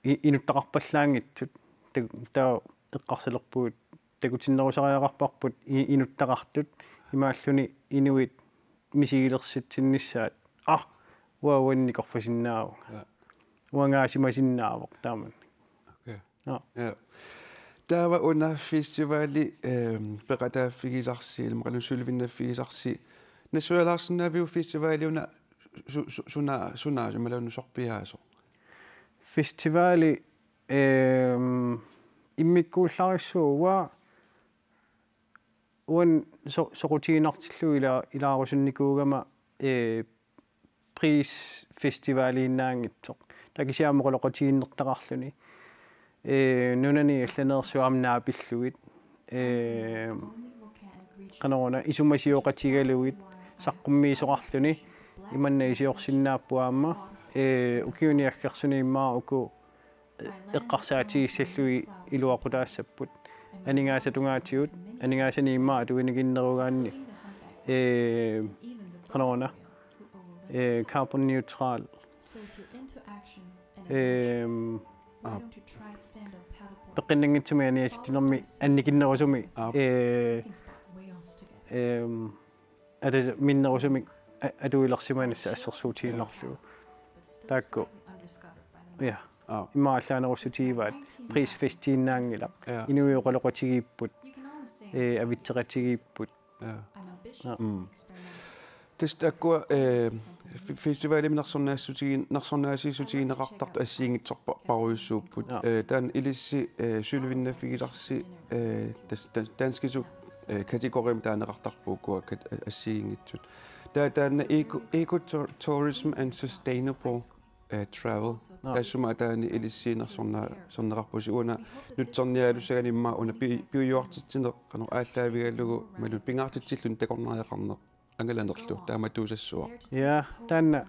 i-, inuttaqarpallaanngitsut. Ta-, taava eqqarsalerpugut takutinnerusariaqarparput i-, inuttaqartut imaalluni inuit misigilersitsinnissaat. Ah, uanga uannit nikorfasinnaavunga. Ja. Uangaasimasinnaavoq taamani. Okay. Ja. Ja. Taava una festivali, ehm, peqataaffigisarsi, ilmaqalu sølvinnaffigisarsi. Nassuialaarsinnaaviuk festivali una su-, su-, suna-, suna-, imaluunniit sorpiaasoq? Festivali, ehm, immikkuullarissuaq uanga uani so-, soqutiginartillugu ila-, ilaarusunnikuugama, eh, Prisfestivaliinnaanngitsoq. Taava kisianni aamma oqaloqatigiinnertaqarluni. Eh, nunani allaneersut aamma naapillugit. Eh, qanoruna isumasioqatigalugit saqqummiisoqarluni. Imanna iliorsinnaapput aamma. Eh, ukiuni aggersuni immaqa uku eqqarsaatigissallugit iluaqutaassapput. Aningaasat tungaatigut, aningaasanik immaqa atuinikinnerugaanni, eh, qanoruna, eh, carbon neutral. Ehm, peqqinnanngitsumik aniatitsinermi annikinnerusumik, eh, ehm, ata minnerusumik a-, atuilersimanissaq assersuutigiinnarlugu. Taakku. Ja. Aap. Immaqa allaanerussutigivaat Prisfestiinnaanngilaq. Ja. Inuit oqaloqatigiipput, eh, avitseqatigiipput. Ja. Ja. Mm. Tassa taakkua, eh, fe-, festivalimi nersornaassutigiin-, nersornaassiissutigineqartartut assigiinngitsorpa-, parujussuupput. Ja. Eh, taanna ilissi, eh, sølvinnaffigisarsi, eh, tas-, tas-, danskisut, eh, kategoriimik taaneqartarput ukua kat-, assigiinngitsut. Taava taanna eco-, eco tour-, tourism and sustainable, eh, travel. Ja. Taassuma ataani ilissi nersorna-, -sorneqarpusi una nutsernialussagani immaqa una pi-, piujuartitsineq qanoq aallaavigalugu imaluunniit pingaartitsilluni takornariaqarneq angalanerlu taamatuusassuaq. Ja, taanna,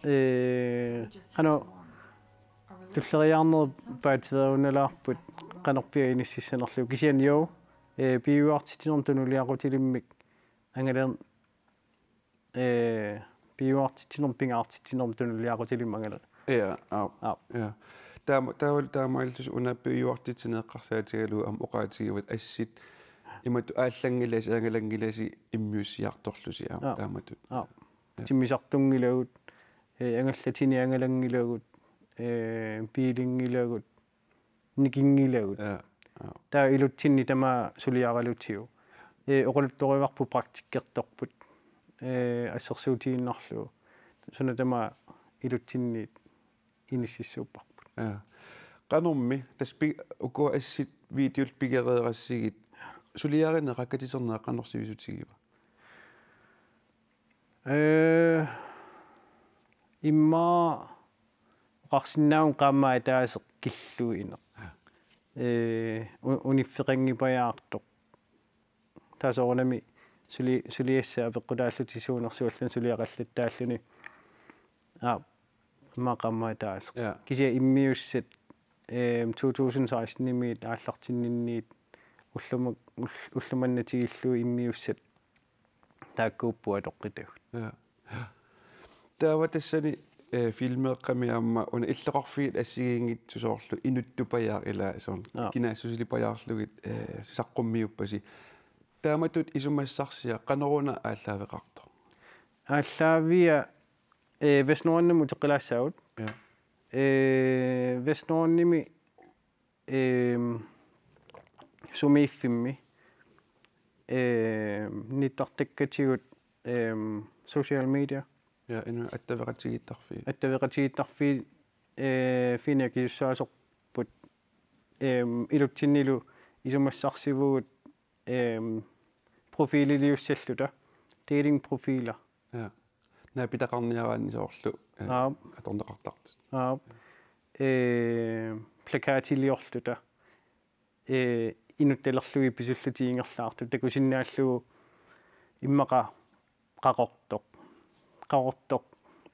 eh, qanoq tulleriiaarneq paatsiveerunalaarput qanorpiaq inississanerlugu kisianni jo, eh, piujuartitsinermut tunuliaqutilimmik angalan-, eh, piujuartitsinermut pingaartitsinermut tunuliaqutilimmik angala-. Ja, aap. Aap. Ja. Taama, taavalu taamaalillusi una piujuartitsineq eqqarsaatigalugu aamma oqaatigivat assit imatut aallanngilasi, angalanngilasi immiussiartorlusi aamma. Aap. Taamatut. Aap. Ja. Timmisartunngilagut, eh, angallatini angalanngilagut, eh, biilinngilagut, nikinngilagut. Ja, ja. Taava ilutsinni tamaat suliaralutigu. Eh, oqaluttuarivarput praktikkertorput. Eh, assersuutigiinnarlugu. Suna tamaat ilutsinniit inississuupparput. Ja. Qanormi, tassa pi-, ukua assit videollu pigereerassigit, suliarineq qakatiserneq qanoq sivisutigiva? Eh, immaqa oqarsinnaavunga qaammat ataaseq killuineq. Ja. Eh, u-, uniffeqanngipajaartoq. Taava soorunami suli-, suliassat apeqqutaallutik suunersuaq allanut suliaqallattaalluni. Aap, immaqa qaammat ataaseq. Ja. Kisianni immiussat, ehm, to tusind seksten-imiit aallartinninniit ulluma-, ull-, ullumanna tigillugu immiussat taakkuupput atoqqitagut. Ja. Ja. Taava tassani, eh, filmeeqqami aamma una illoqarfiit assigiinngitsut soorlu inuttupajaaq ilaa soorlu. Ja. Kinaassusilipajaarlugit, eh, saqqummiuppasi. Taamatut isumassarsiaq qanoruna aallaaveqartoq? Aallaaviat, eh, Vestnordenimi uteqqilaassaagut. Ja. Eh, Vestnordenimi, ehm, sumiiffimmi, ehm, nittartakkatigut, ehm, social media. Ja, inuit attaveqatigiittarfiit. Attaveqatigiittarfiit, eh, -fiini akisussaasorput, ehm, ilutsinnilu isumassarsivugut, ehm, profiililiussalluta, datingprofiiler. Ja. Naapitaqarniaraanni soorlu, eh, Aap. Atorneqartartut. Aap. Eh, plakatiliorluta, eh, inuttalerlugit pisullutik ingerlaartut, takusinnaallugu immaqa Qaqortoq. Qaqortoq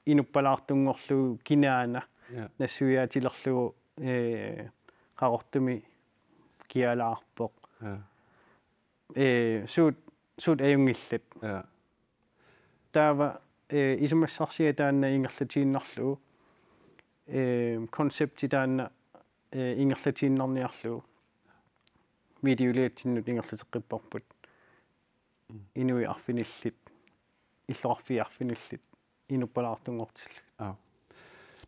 inuppalaartunngorlugu kinaana. Ja. Nassuiaatilerlugu, eh, Qaqortumi kialaarpoq. Ja. Eh, suut, suut ajunngillat. Ja. Taava, eh, isumassarsiaq taanna ingerlatiinnarlugu, eh, koncepti taanna, eh, ingerlatiinnarniarlugu, videoliatsinnut ingerlateqqipparput. Mm. Inuit arfinillit, illoqarfiit arfinillit, inuppalaartunngortillugit. Aa.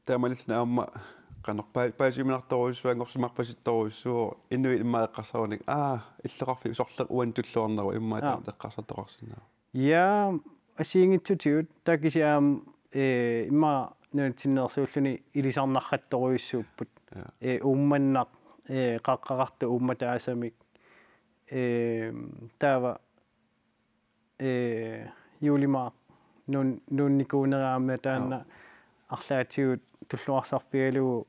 Taamaalilluni aamma qanoq pa-, paasiuminartorujussuanngorsimarpasittorujussuuvoq, inuit immaqa eqqarsarunik, aa, illoqarfiup sorleq uani tulluarneruvoq, immaqa Aa. Taama eqqarsartoqarsinnaavoq. Ja, assigiinngitsutigut, taava kisianni aamma, eh, immaqa nunatsinneersuulluni ilisarnarrattorujussuupput. Ja. Eh, Uummannaq, eh, qaqqaqartoq Uummataasamik. Eh, taava, eh, juulimaaq nuun-, nuunnikuunera aamma taanna Aa. Arlaatigut tulluarsarfigalugu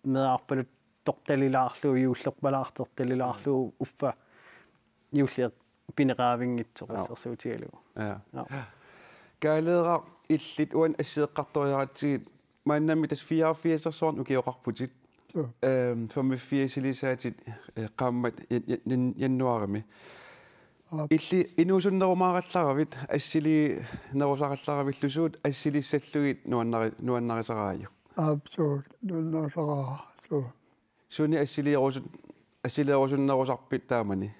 meerarpaluttortalilaarlugu, juullerpalaartortalilaarlugu, uffa juulli pineqaavinngitsoq Aap. Assersuutigalugu. Ja. Aap. Kaaleeraq, illit uani assigeqqartoriaratsigit, maannammi tassa fireogfirsersuarni ukioqarputit. Suu. Ehm, femogfirsiliisaatit, eh, qaammat jan-, jan-, jan-, januaarimi. Aap. Illit inuusunnerumaarallaravit, assiliinerusarallaravit, suut assilissallugit nuannari-, nuannarisaraajuk? Aap, suu, nuannarisaraara, suu. Sunik assiliirusun-, assiliirusunnerusarpit taamani?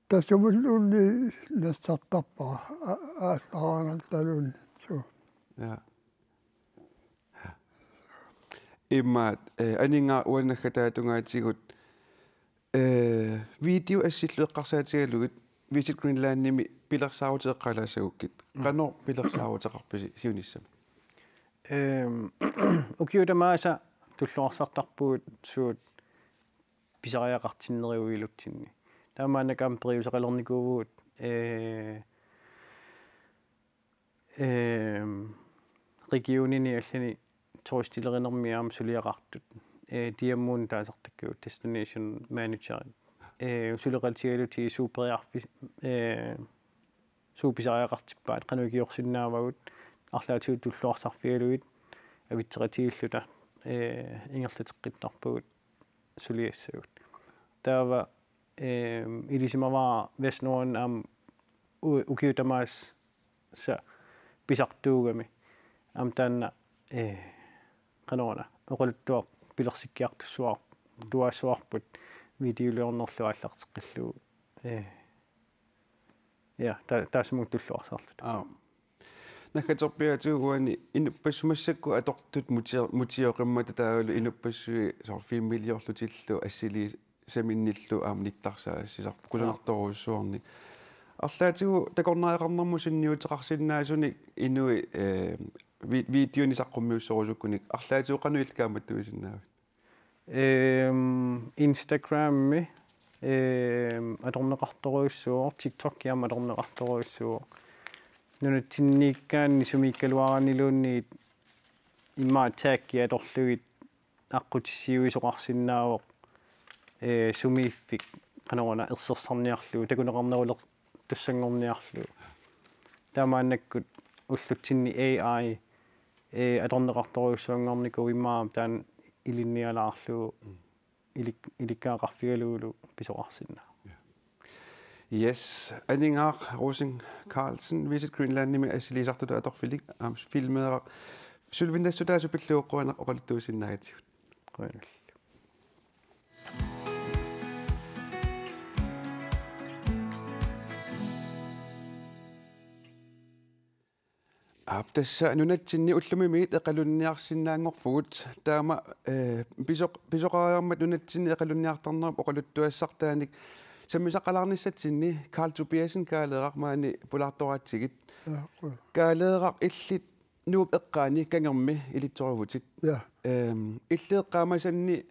Tassumiluunniit nassartarpara, a-, aallaraangattaluunniit, suu. Ja. Immaqa, eh, Aningaaq, uani naggataata tungaatigut, eh, video assillu eqqarsaatigalugit Visit Greenlandimi pilersaarutit eqqaalaassagukku. Mm. Qanoq pilersaaruteqarpisi siunissami? Ehm, ukiut tamaasa tulluarsartarpugut suut pisariaqartinnerigut ilutsinni. Taamaannakkut aamma periuseqalernikuuvugut, eh, ehm, regionini allani turistilerinermi aamma suliaqartut, eh, D M U-ni taasartakkagut, destination manager. Eh, suleqatigalugu suut periarfi-, eh, suut pisariaqartippaat, qanoq ikiorsinnaavagut, arlaatigut tulluarsarfigalugit, avitseqatigiilluta, eh, ingerlateqqittarpagut suliassagut. Taava, eh, ilisimavara Vestnorden aamma u-, ukiut tamaasa pisartuugami. Aamma taanna, eh, qanoruna, oqaluttuaq pilersikkiartussuar-, tuaassuarput videoliornerlu aallarteqqillugu. Eh, ja, ta-, taassumunnga tulluarsarluta. Aap. Naggaterpiaatigut uani inuppassuit massakkut atortut muti-, mutioqimmata taavalu inuppassuit soorlu filmiliorlutillu assiliisaminnillu aamma nittarsaassisarput kusanartorujussuarnik. Arlaatigut takornariaqarnermut sunniuteqarsinnaasunik inuit, eh, vi-, videonik saqqummiussorusukkunik arlaatigut qanoq illit kaammattuisinnaavit? Ehm, Instagrammi, ehm, atorneqartorujussuuvoq, TikTokki aamma atorneqartorujussuuvoq. Nunatsinniikkaanni sumiikkaluaraniluunniit immaqa taggit atorlugit aqqutissiuisoqarsinnaavoq, eh, sumiiffik qanoruna ersersarniarlugu, takuneqarnerulertussanngorniarlugu. Taamaannakkut ullutsinni A I, eh, atorneqartorujussuanngornikuuvoq immaqa taanna ilinnialaarlugu. Mm. ilik-, ilikkagaqarfigalugulu pisoqarsinnaavoq. Yes, Aningaaq Rosing Karlsen, Visit Greenlandimi assiliisartutut atorfilik, aamma filmeeraq, sulivinnassutaasut pillugu qujanaq oqaluttuussinnaagatsigut. Qujanaq. Aap, tassa nunatsinni ullumimiit eqalunniarsinnaanngorpugut. Taama, eh, pisoq-, pisoqariarmat nunatsinni eqalunniartarnerup oqaluttuassartaanik sammisaqalaarnissatsinni Karl Tobiassen Kaaleeraq maani pulaartoraatsigit. Ja, qujan. Kaaleeraq, illit Nuup eqqaani Kangermi ilitsoruvutit. Ja. Ehm, illit eqqaamasanni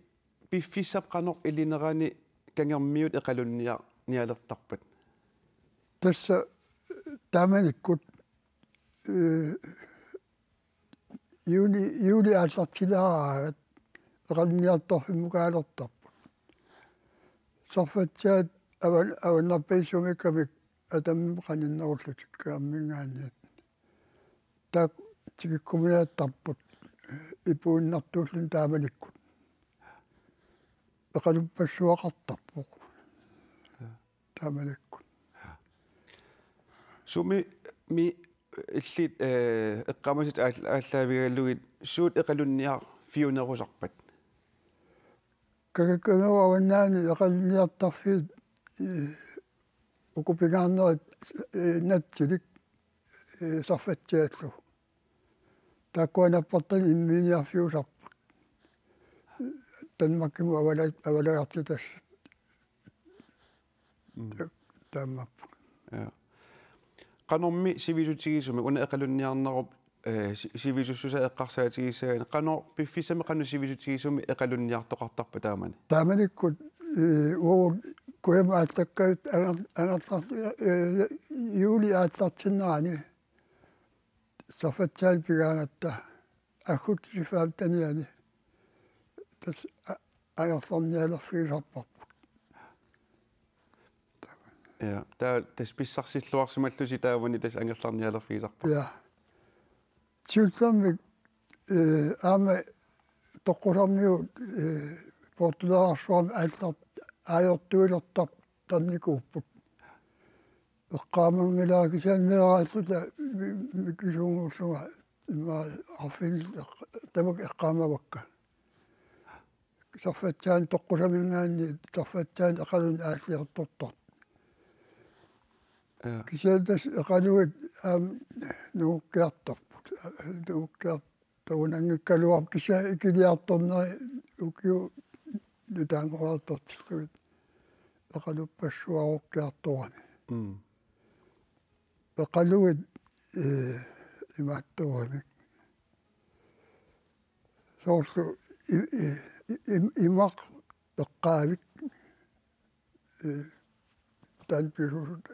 piffissap qanoq ilinerani Kangermiut eqalunniar-, nialertarpat? Tassa, eh, taamanikkut, eh, juuli, juuli aallartilaaraagat eqalunniartarfimmukaalertarput. Sarfatsiaat avan-, avannarpaat sumiikkamik atammik qaninnerullutik Kangerminngaanniit. Taakku tikikkuminaattarput ipuinnartuulluni taamanikkut. Eqaluppassuaqartarpoq. Ja. Taamanikkut. Sumi mi illit, eh, eqqaamasat aal-, aallaavigalugit suut eqalunniarfiunerusarpat? Kakakanua avannaani eqalunniartarfiit, eh, uku pingaarnerit, eh, natsilik, eh, sarfatsiaallu. Taakkua nappartanik immiiniarfiusarput. Danmarkimut avala-, avalagartitassat. Mm. Ta-, taamaappoq. Ja. Qanormi sivisutigisumik una eqalunniarnerup, eh, si-, sivisussusaa eqqarsaatigissagaanni, qanoq piffissami qanoq sivisutigisumik eqalunniartoqartarpa taamani? Taamanikkut, eh, uagut kujamut aallakkavut anger-, angerlar-, eh, juuli aallartinnerani sarfatsiaani pigaangatta aggusti femtenianni tassa a-, angerlarnialerfigisarparput. Ja, taava tassa pissarsilluarsimallusi taavani tassa angerlarnialerfigisarparput. Ja. Siullermik, eh, aamma toqqusarmiut, eh, poortuleerarsuarmi aallar-, ajortuilertarnikuupput. Eqqaamanngilara kisianni meeraalluta mi-, mikisunnguullunga immaqa arfineq-, tamakku eqqaamavakka. Sarfatsiaani toqqusaminngaanniit, sarfatsiaani eqalunnut aalliortortartut. Ja. Kisianni tassa eqaluit aamma nungukkiartorput. Nungukkiar-, takunanngikkaluarpoq kisianni ikiliartorneri ukiut nutaanngoriartortillugit eqaluppassuarukkiartorami. Mm. Eqaluit, eh, imaattoramik. Soorlu i-, i-, i-, im-, imaq eqqaavik, eh, taanna pisuusut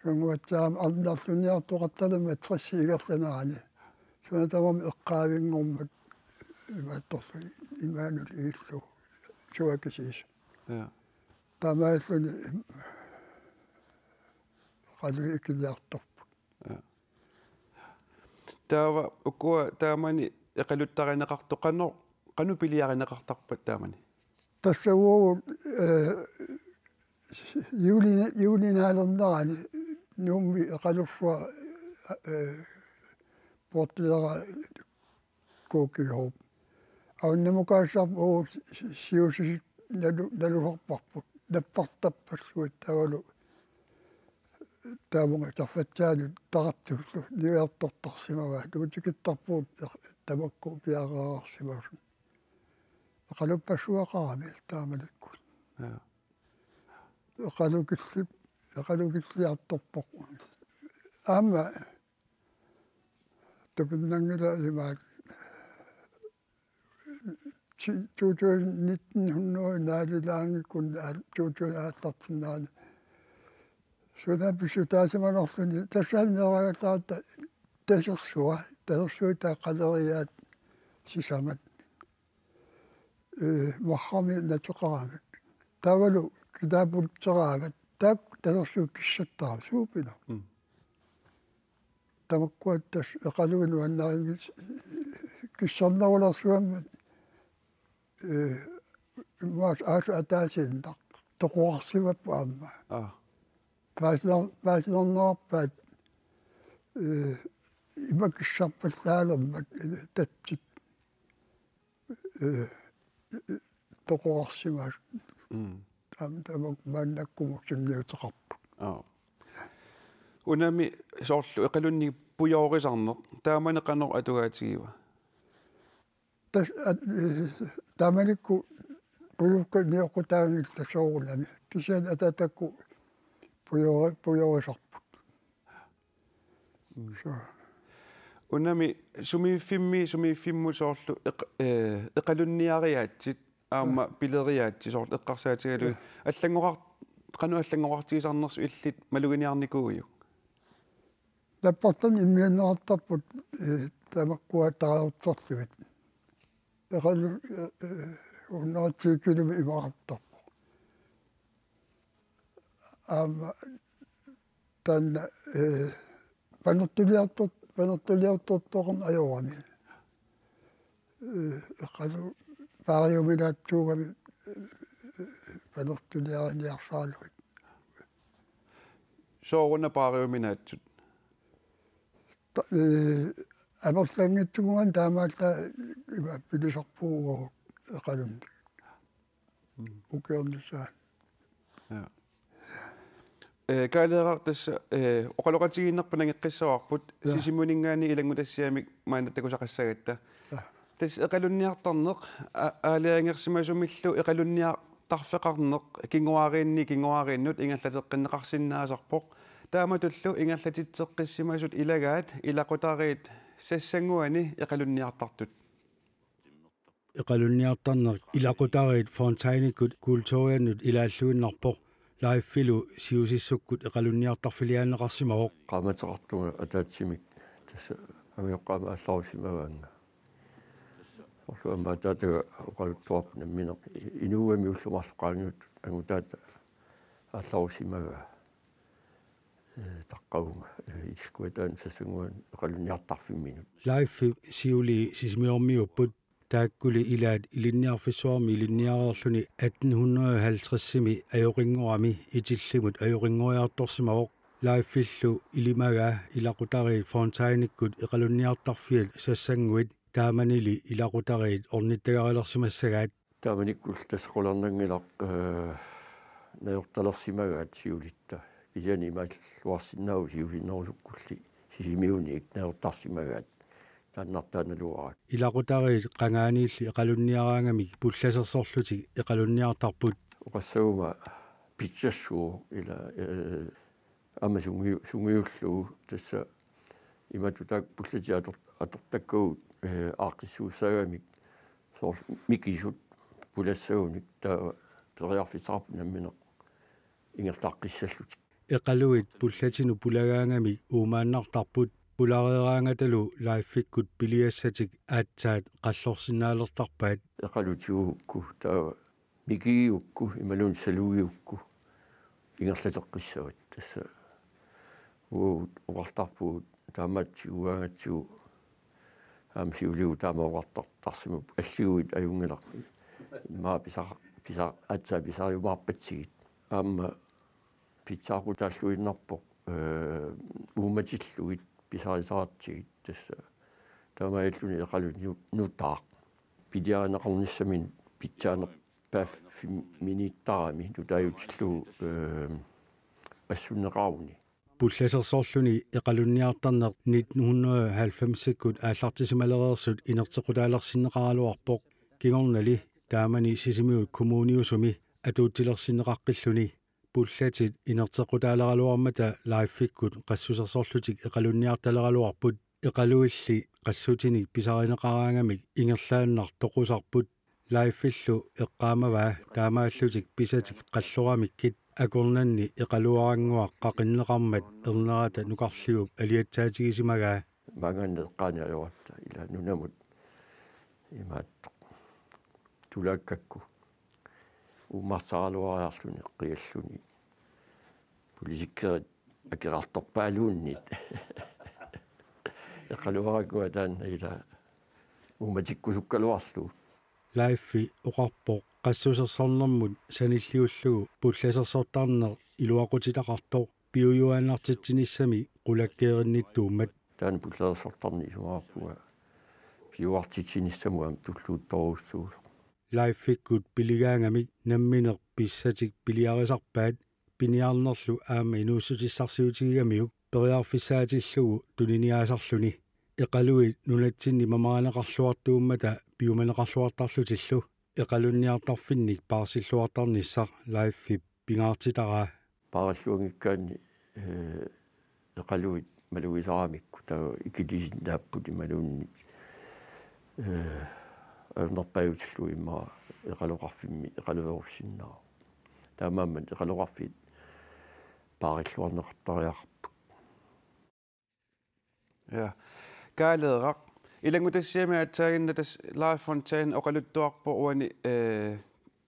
soorunami arnarlunniartoqartarami tres ingerlanerani. Suna tamarmi eqqaavinngormat imaattorlugit imaanut illu suakisiis. Ja. Taamaalilluni eqaluit ikiliartorput. Ja. Taava ukua taamani eqaluttarineqartut qanoq, qanoq piliarineqartarpat taamani? Tassa uagut, eh, juuli-, juulinaalernerani Nuummi eqalussuaq, eh, poortuleeraa K G H-p. Avannamukaasarput uagut si-, si-, siusisut nalu-, nalusarparput. Nappartarpassuit taavalu taavunga sarfatsiaanut taqartullu niuertortarsimavaat. Utikittarpugut eq-, tamakku piareersimasut. Eqaluppassuaqarami taamanikkut. Ja. Eqalukilli-, eqalukilliartorpoq. Aamma tupinnanngilaq imaat ti-, to tusind nitten hundrede naalilaanngikkunik aal-, to tusind aallartinnerani. Suna pissutaasimanerluni tassaana meeraagallaaratta tasersua, tasersuit taava qaleriaat sisamat. Eh, marrami nateqaramik. Taavalu kitaaputseraagat, taakku tasersuut kissattaramik, suupina. Mm. Tamakkua tassa eqaluit nuannarigit kissarnerulersugammat, eh, Immaqa aasaq ataasiinnaq toqorarsimapput aamma. Aa. Paasinar-, paasinernerarpaat, ee, imakissarpallaalermat, ee, tatsit, ee, ee, toqorarsimaasut. Mm. Taam-, tamakku maannakkumut sunniuteqarput. Aa. Unami soorlu eqalunni pujoorisarneq, taamani qanoq atugaatigiva? Tas-, at-, ee, taamanikkut pujuukkat nioqqutaanngillat soorunami. Kisianni ataatakkut pujoori-, pujoorisarput. Mm. Suu. Unami sumiiffimmi, sumiiffimmut soorlu eq-, ee, eqalunniariaatsit, aamma Ja. pileriaatsit soorlu eqqarsaatigalugit. Ja. Allanngoqar-, qanoq allanngoqartigisarnersut illit maluginiarnikuuiuk? Nappartani immiunneqartarput, ee, tamakkua tarajortarlugit. Eqalu-, ee, ee, hundrede ti kilomik imaqartarpoq. Aamma taanna, ee, panertuliartor-, panertuliartortoqarneq ajorami. Ee, eqalu paariuminaatsuugami, ee, panertuliariniarsaralugit. Sooruna paariuminaatsut? Ta-, ee, amerlanngitsunnguamik taamaallaat ima pilisarpugut eqalunnik. Mm. Ukiornissaat. Ja. Ee, Kaaleeraq tassa, ee, oqaloqatigiinnerput nangeqqissavarput, Ja. Sisimiuninngaanniit ilanngutassiamik maanna takusaqassagatta. Ja. Tassa eqalunniartarneq, a-, aalajangersimasumillu eqalunniartarfeqarneq kinguaariinni kinguaariinnut ingerlateqqinneqarsinnaasarpoq. Taamatullu ingerlatitseqqissimasut ilagaat ilaqutariit sassannguani eqalunniartartut. Eqalunniartarneq ilaqutariit Fontainikkut kulturiannut ilaalluinnarpoq. Leifillu siusissukkut eqalunniartarfiliaanneqarsimavoq. Qaammateqartunga ataatsimik tassa angajoqqaama aallarusimavaanga. Soorlu aamma ataataga oqaluttuarpoq nammineq inuuami ullut marluk qaangiuttut angutaata aallarusimagaa. Ee, taqqavunga, ee, ilskua taanna sassannguani eqalunniartarfimminut. Leifip siulii Sisimiormiuupput. Taakkuli ilaat ilinniarfissuarmi ilinniareerluni atten hundrede halvtredsimi ajoqinngorami itillimut ajoqinngoriartorsimavoq. Leifillu ilimagaa ilaqutariit Fontainikkut eqalunniartarfiat sassannguit taamanili ilaqutariit ornittagalersimassagaat. Taamanikkullu tassa qularnanngilaq, ee, najortalersimagaat siulitta. Kisianni imaalluarsinnaavoq siusinnerusukkulli Sisimiuniit najortarsimagaat. Taannartaannaluarak. Ilaqutariit qangaaniilli eqalunniaraangamik pullasersorlutik eqalunniartarput. Oqassaguma pitsassuuq ila, ee, aamma sungiu-, sungiullugu tassa imatut taakku pullatit ator-, atortakkavut, ee, aaqqissuussaagamik soorlu mikisut pulassagunik taava periarfissaqarput nammineq ingerlaqqissallutik. Eqaluit pullatinut pulagaangamik uumaannartarput, pulareeraangatalu Leifikkut piliassatik aatsaat qallorsinnaalertarpaat. Eqalut tigugukku taava mikigigukku imaluunniit salugigukku ingerlateqqissavat. Tassa uagut oqartarpugut taamaattoq tigugaangatsigu aamma siuligut taama oqartartarsimapput, alliguit ajunngilaq. Immaqa pisa-, pisa-, aatsaat pisariumaarpatsigit. Aamma pitsaaqutaalluinnarpoq, ee, uummatillugit pisarisaqartigit tassa. Taamaalilluni eqalut nu-, nutaaq. Piliarineqarnissaminut pitsaanerpaaffimminiittarami nutaajutillugu, ee, passunneqaruni. Pullasersorluni eqalunniartarneq nitten hundrede halvfemsikkut aallartisimalereersut inerteqqutaalersinneqaraluarpoq. Kingornali taamani Sisimiut kommuniusumi atuutsilersinneqaqqilluni. Pullatit inerteqqutaaleraluarmata Leifikkut qassusersorlutik eqalunniartaleraluarput. Eqaluilli qassutinik pisarineqaraangamik ingerlaannaq toqusarput. Leifillu eqqaamavaa taamaallutik pisatik qalloramikkit akornanni eqaluarannguaq qaqinneqarmat ernerata nukarliup aliatsaatigisimagaat. Maanngaanniit eqqaani ajoratta ila nunamut imaattoq tulaakkakku uummarsaraluariarluni qialluni politikkerit akerartorpaaluunniit. Eqaluarakkua taanna ila uummatikkusukkaluarlugu. Leif oqarpoq qassusersornermut sanilliullugu pullasersortarneq iluaqutitaqartoq piujuaannartitsinissami qulakkeerinnittuummat. Taanna pullasersortarneq isumaqarpunga piuartitsinissamut aamma tulluuttorujussuusoq. Leifikkut piligaangamik nammineq pissatik piliarisarpaat piniarnerlu aamma inuussutissarsiutigigamiuk periarfissaatillugu tuniniaasarluni. Eqaluit nunatsinni mamarineqarluartuummata piumaneqarluartarlutillu eqalunniartarfinnik paarsilluartarnissaq Leifip pingaartitaraa. Paarilluanngikkaanni, eh, eqaluit malugisaramikku taava ikilisinnaapput imaluunniit, eh, ajornerpaajutillugit immaqa eqaloqarfimmi eqaluerussinnaavoq. Taamaammat eqaloqarfik paarilluarneqartariaqarput. Ja. Kaaleeraq. Ilanngutassiami aatsaaginnaq tassa Leif Fontaine oqaluttuarpoq uani, eh,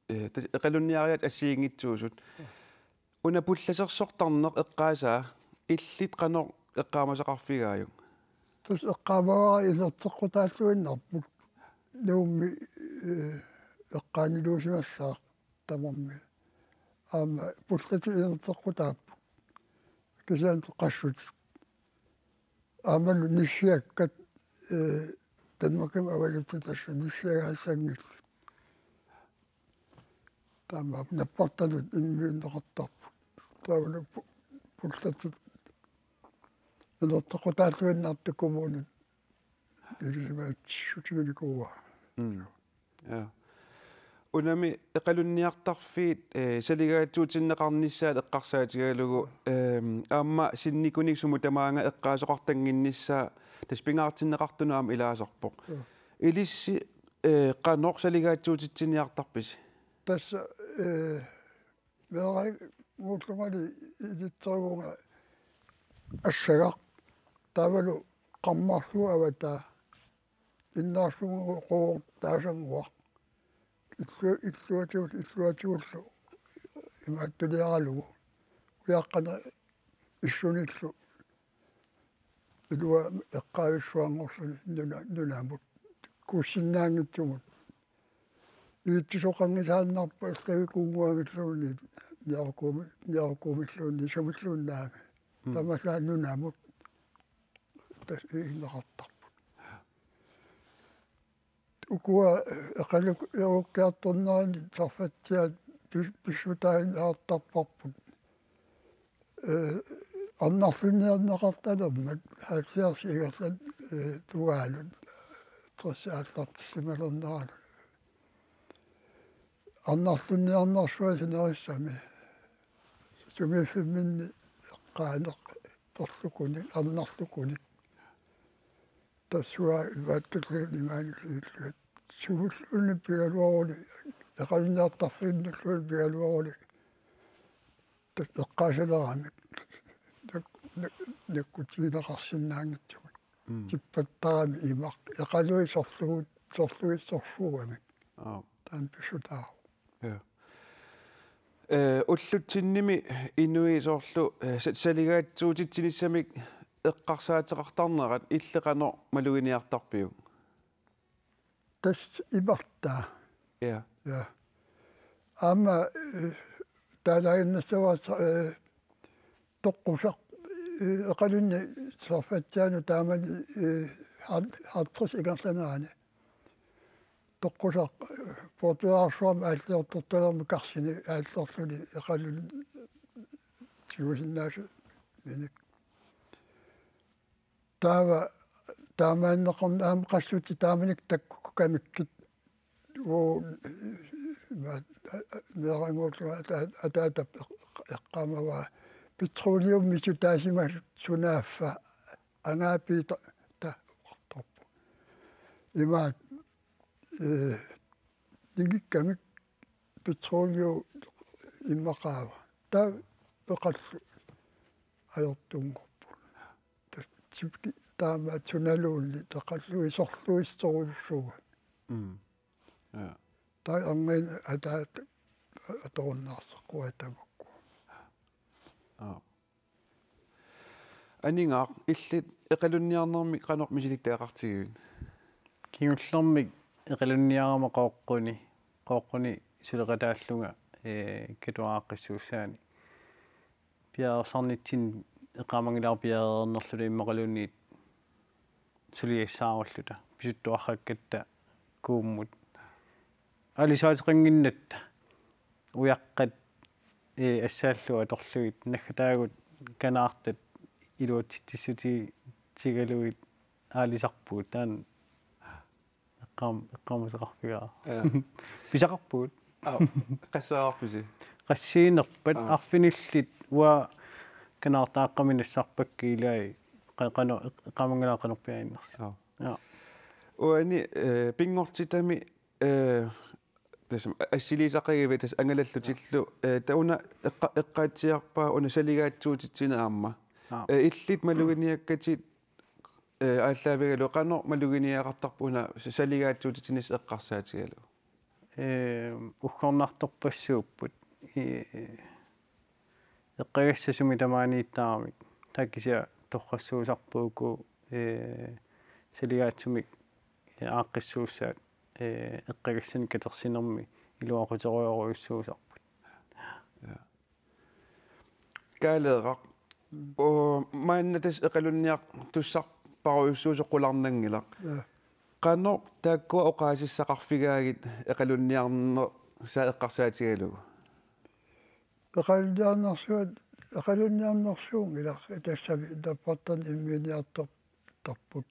eh, tassa eqalunniariaatsit assigiinngitsuusut. Una pullasersortarneq eqqaasaa illit qanoq eqqaamasaqarfigaajuk? Tassa eqqaamavara inerteqqutaalluinnarput. Nuummi, eh, eqqaaniluusimassaaq tamarmi. Aamma pullatit inerteqqutaapput. Kisianni qassutit. Aammalu nissiakkat, eh, Danmarkimi avalutit tassa nissiagaassanngillat. Taamaappoq nappartanut immiunneqartarput. Taavalu pu-, pullatit inerteqqutaalluinnartut kommunit ilisimaatissutiginikuuaa. Mm. Ja. Unami eqalunniartarfiit, eh, saligaatsuutinneqarnissaat eqqarsaatigalugu, ehm, aamma sinnikunik sumut tamaanga eqqaasoqartannginnissaa tassa pingaartinneqartunut aamma ilaasarpoq. Ja. Ilissi, eh, qanoq saligaatsuutitsiniartarpisi? Tassa, eh, meerannguullungali ilitserivunga assagaq taavalu qarmarlugu avataa innaarsunnguaq quuq taasannguaq. Illu-, illuatigut, illuatigullu imaattuliaralugu. Ujaqqaneq issunillu ilua eqqaavissuanngorluni nuna-, nunamut. Kuussinnaanngitsumut. Iitsisoqanngisaannarpoq erlagikuunnguamilluunniit, niarukuumi-, niarukuumilluunniit, sumilluunniit. Mm. Tamassaa nunamut. Tassa ineqartarput. Ukua eqaluk-, eqalukkiartornerani sarfatsiaat pis-, pissutaaginnartarparput. Eh, arnarlunniarneqartalermat halvfjerds ingerlaannaq, eh, tungaanut tres aallartissimalernerani. Arnarlunniarnersuaq sinerissami. Sumiiffimminni eqqaaneq torlukunik, arnarlukunik. Tassunga imaattulluni imaanillutillugu. Sumulluunniit pigaluaruni, eqalunniartarfiinnulluunniit pigaluaruni. Tassa eqqaasaleramik. Nak-, nak-, nakkutigineqarsinnaanngitsumik. Mm. Tippattarami imaq. Eqaluit sorlugu-, sorlugissorsuugamik. Aap. Taanna pissutaavoq. Ja. Eh, ullutsinnimi inuit soorlu, eh, sa-, saligaatsuutitsinissamik eqqarsaateqartarnerat illit qanoq maluginiartarpiuk? Tassa imartaa. Ja. Ja. Aamma, eh, taalaaginnassavat, eh, toqqusaq, eh, eqalunni sarfatsiaanut taamani, eh, har-, halvtreds ingerlanerani. Toqqusaq, eh, poortuaarsuarmi aalliortortalermat karsini aallerluni eqalunni tigusinnaasuminik. Taava taamaanneqarn-, aamma qassutit taamanikkut takkukamikkit. Uu, ma-, meerannguullunga ata-, ataatap eq-, eqqaamavaa. Petroleummisut taasimasut sunaaffa angaapiit ta-, ta-, oqartarput. Imaat, eh, ningikkamik petroleum immaqaava. Taava eqallu ajortunngorput. Tassa taamaattunaluunniit eqalluisorluissorujussuuvoq. Mm. Ja. Taava angiin ataata atorunnaarsaqqua tamakku. Aap. Aningaaq, illit eqalunniarnermik qanoq misilittagaqartigivit? Kingullermik eqalunniarama Qooqquni, Qooqquni suleqataallunga, ee, Katuaq aaqqissuussaani. Piareersarnitsinni eqqaamanngilara piareernerluni immaqaluunniit suliassaarulluta. Pisuttuarrakkatta kuummut. Aalisaateqannginnatta ujaqqat, ee, assaallu atorlugit naggataagut kanaartat iluatsitsissutigalugit aalisarpugut. Taanna eqqaam-, eqqaamasaqarfigaara. Ja. Pisaqarpugut. Aa, qasseerarpisi? Qassiinerpat. Aa. Arfinillit uanga kanaartaaqqami nassarpakka ilai qa-, qano-, eqqaamanngilara qanorpiaq innersoq. Aa. Ja. Uani, ee, pinngortitami, ee, tassami assiliisaqigivit tassa angalallutillu, ee, taava una eqqa-, eqqaatsiarpaa una saligaatsuutitsineq aamma. Aa. Ee, illit maluginiakkatit, ee, aallaavigalugu qanoq maluginiagaqartarpa una sa-, saligaatsuutitsinissaq eqqarsaatigalugu? Ee, uggornartorpassuupput. Ee, eqqagassat sumi tamaaniittaramik. Taava kisianni torrassuusarput uku, ee, saligaatsumik, ee, aaqqissuussaat, ee, eqqagassanik katersinermi iluaquterujorujussuusarput. Ja. Kaaleeraq. Mm. Oo, maanna tassa eqalunniartussarparujussuusoq qularnanngilaq. Ja. Qanoq taakkua oqaasissaqarfigaagit eqalunniarnersaa eqqarsaatigalugu? Eqalunniarnersuut, eqalunniarnersuunngilaq tassami nappartarneq immiiniartortarput.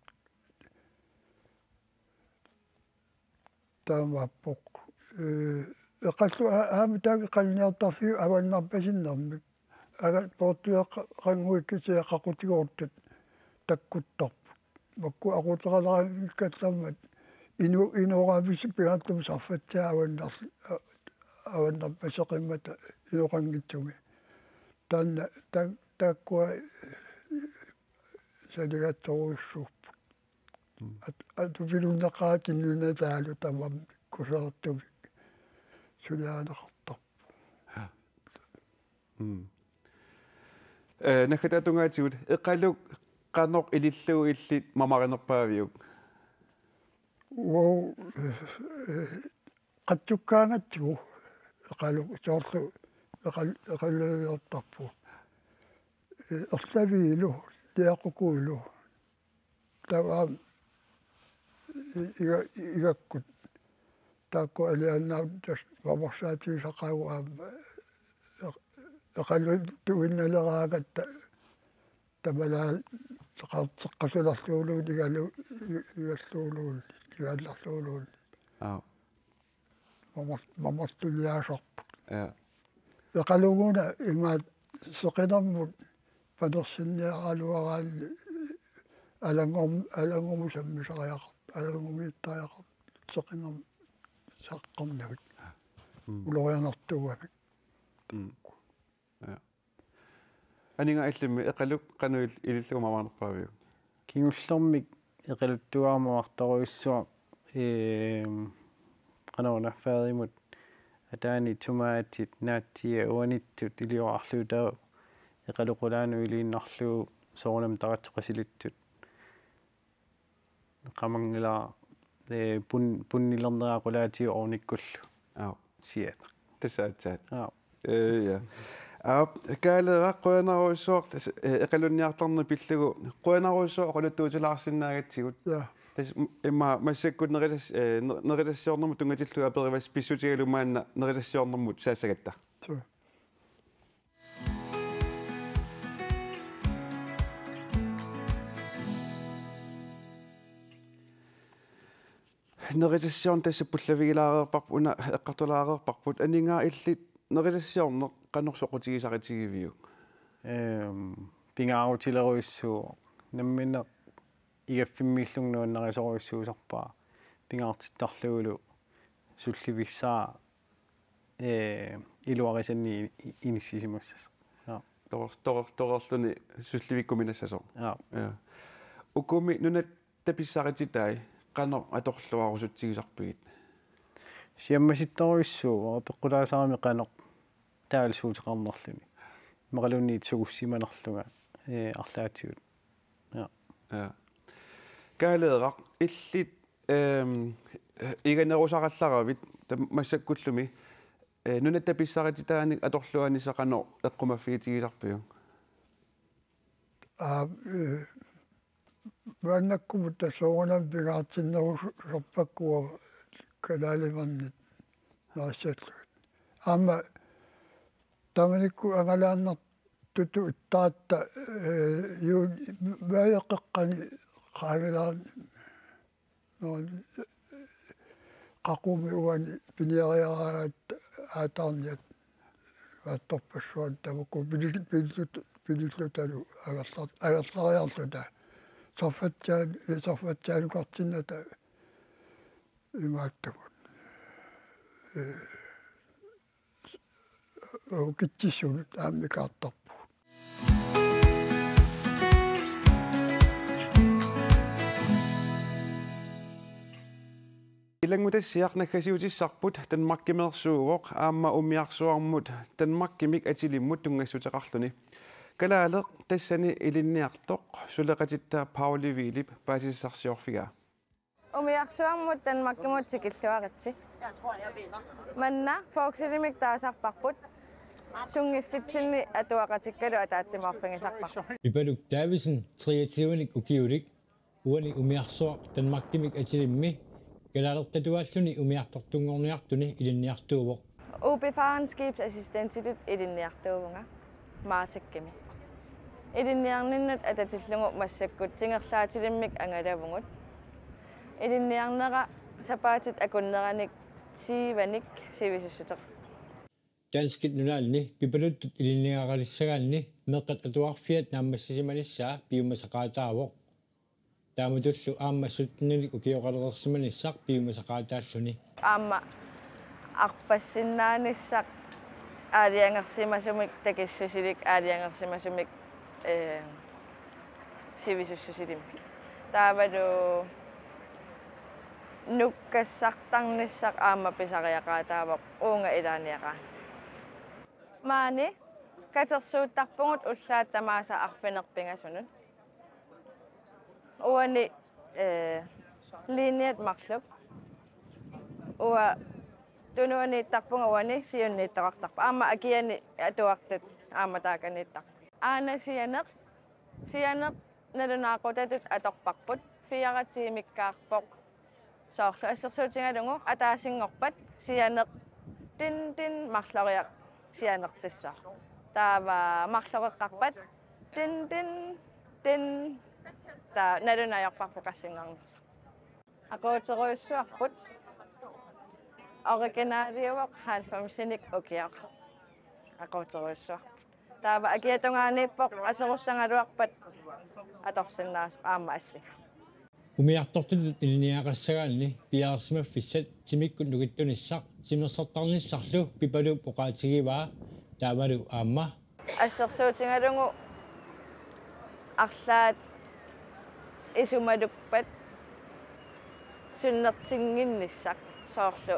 Taamaappoq. Ee, eqallu-, aa-, aamma taakku eqalunniartarfiup avannarpasinnermik. Agat poortueqannguit kisianni qaqutigoortut takkuttarput. Makku aquteqaleraanngikkallarmat inu-, inoqaavissut pingaartumik sarfatsaat avannar-, a-, avannarpaseqimmata inoqanngitsumi. Taanna ta-, taakkua saligaatsorujussuupput. Mm. At-, atupilunnaqaatinnuna taalu tamarmik kusanartumik suliarineqartarput. Mm. Ee, naggataata tungaatigut, Eqaluk qanoq ilillugu illit mamarinerpaaviuk? Uagut, ee, qatsukkaangatsigu Eqaluk soorlu Eqal-, Eqaluliortarpugut. Ee, erlaviilu, niaqukuilu. Taava aamma i-, iga-, igakkut. Taakku alianaat tassa mamarsaatigisaqaagut aamma eq-, Eqaluttuinnaleraangatta tamalaat eqarteqqasulerluuluunniit igalu-, i-, igalluuluunniit, igaallarluuluunniit. Aap. Mamar-, mamartuliaasarput. Ja. Eqaluguna imaat seqinermut panersinniaraluaraanni alanngorm-, alanngormut sammisariaqartoq, alanngumiittariaqartoq, seqinermut saqqarnagit. Mm. Ulorianartuugamik. Mm. Ja. Aniga illimmi Eqaluk qanoq il-, ilillugu mamarinerpaaviuk? Kingullermik Eqaluttuaraq mamartorujussuaq, eem, qanoruna fadimut ataani tomaatit, naatsia uanittut iliorarlugu taava Eqaluk qulaanut iliinnarlugu soorunami taratsut qasilittut. Qamanngilara, ee, pun-, punnilerneraa qulaatigut ovnikkullu. Aap. Siat. Tassa aatsaat. Aap. Ee, ja. Aap, Kaaleeraq qujanarujussuaq, tassa, ee, eqalunniartarneq pillugu. Qujanarujussuaq oqaluttuutilaarsinnaagatsigut. Ja. Tassa m-, immaqa massakkut nerisass-, ee, ner-, nerisassiornermut tunngatillugu aperivassi pissutigalugu maanna nerisassiornermut saassagatta. Suu. Nerisassiorneq tassa pullavigilaareerparput, una eqqartulaareerparput, aningaaq illit nerisassiorneq qanoq soqutigisaritigiviuk? Ehm, pingaarutilerujussuuvoq. Nammineq igaffimmiillunga nuannarisorujussuusarpara. Pingaartittarlugulu sullivissaa, ee, iluarisanni i-, inissisimassasoq. Ja. Torer-, torer-, torerluni sullivikkuminassasoq. Ja. Ja. Ukumi nunatta pissarititai qanoq atorluarusutsigisarpigit? Siammasittorujussuuvoq, peqqutaasarami qanoq taalsuuteqarnerluni. Immaqaluunniit sukussimanerlunga, ee, arlaatigut. Ja. Ja. Kaaleeraq, illit, ehm, eh, iganerusarallaravit tam-, massakkulluunniit, eh, nunatta pissarititaanik atorluarnissaq qanoq eqqumaffigitigisarpiuk? Aa, eh, maannakkumut tassa soorunami pingaartinnerusorpakka kalaalimernit nassallugit. Aamma taamanikkut angalaannartutut ittaratta, eh, juu, maajoqqeqqani qaagalaarni, noon, qaqumi uani piniariaraangatta aataarniat attorpassuarnik tamakku pinil-, pinillut-, pinillutalu agerlar-, agerlariarluta. Sarfatsiaan-, eh, sarfatsiaanukartinnata imaattumut. Eh, ukitsissunut aammikaartarpugut. Ilanngutassiaq naggasiutissarput Danmarkimeersuuvoq aamma umiarsuarmut Danmarkimik atilimmut tunngassuteqarluni. Kalaaleq tassani ilinniartoq suleqatitta Pauli Wielip paasisassarsiorfigaa. Umiarsuarmut Danmarkimut tikilluaritsi. Manna Forksilimik taasarparput. Sunngiffitsinni atuaqatikkalu ataatsimoorfigisarparput. Pipaluk Davidsen, treogtyvenik ukiulik, uani umiarsuaq Danmarkimik atilimmi kalaalertatuaalluni umiartortunngorniartuni ilinniartuuvoq. U P-færgen skibsassistentitut ilinniartuuvunga Maerskimi. Ilinniarninnut atatillugu massakkut tingerlaatilimmik angalavugut. Ilinniarnera sapaatit akunneranik tyvenik sivisussuteqarpoq. Danskit Nunaanni Pipaluttut ilinniagalissagaanni meeqqat atuarfiat naammassisimanissaa piumasaqaataavoq. Taamatullu aamma syttenik ukioqalereersimanissaq piumasaqaataalluni. Aamma arpassinnaanissaq aalajangersimasumik, takissusilik aalajangersimasumik, eh, sivisussusilimmik. Taavalu nukkassartarnissaq aamma pisariaqaataavoq uunga ilaaniaraanni. Maani katersuuttarpugut ullaat tamaasa arfineq-pingasunut. Uani, eh, linjat marluk. Uanga tunuaniittarpunga, uani siunniittoqartarpunga. Aamma akiani atuartut aamma taakaniittarput. Aana sianeq, sianeq nalunaaqutatut atorparput. Fire tiimikkaarpoq. Soorlu assersuutigalugu ataasinngorpat sianeq tin tin marloriaq sianertissaaq. Taava marloreqqarpat tin tin tin, taava nalunaajuarparput qassinngornersoq. Aquuterujussuarput. Originaliuvoq halvfemsinik ukioq. Aquuterujussuarput. Taava akia tungaaniippoq aserussagaluarpat atorsinnaasoq aamma assinga. Umiartortutut ilinniagaqassagaanni piareersimaffissat timikkut nukittunissaq timersortarnissarlu Pipaluup oqaatigivaa taavalu aamma. Assersuutigalugu arlaat isumaluppat sunnertinnginnissaq soorlu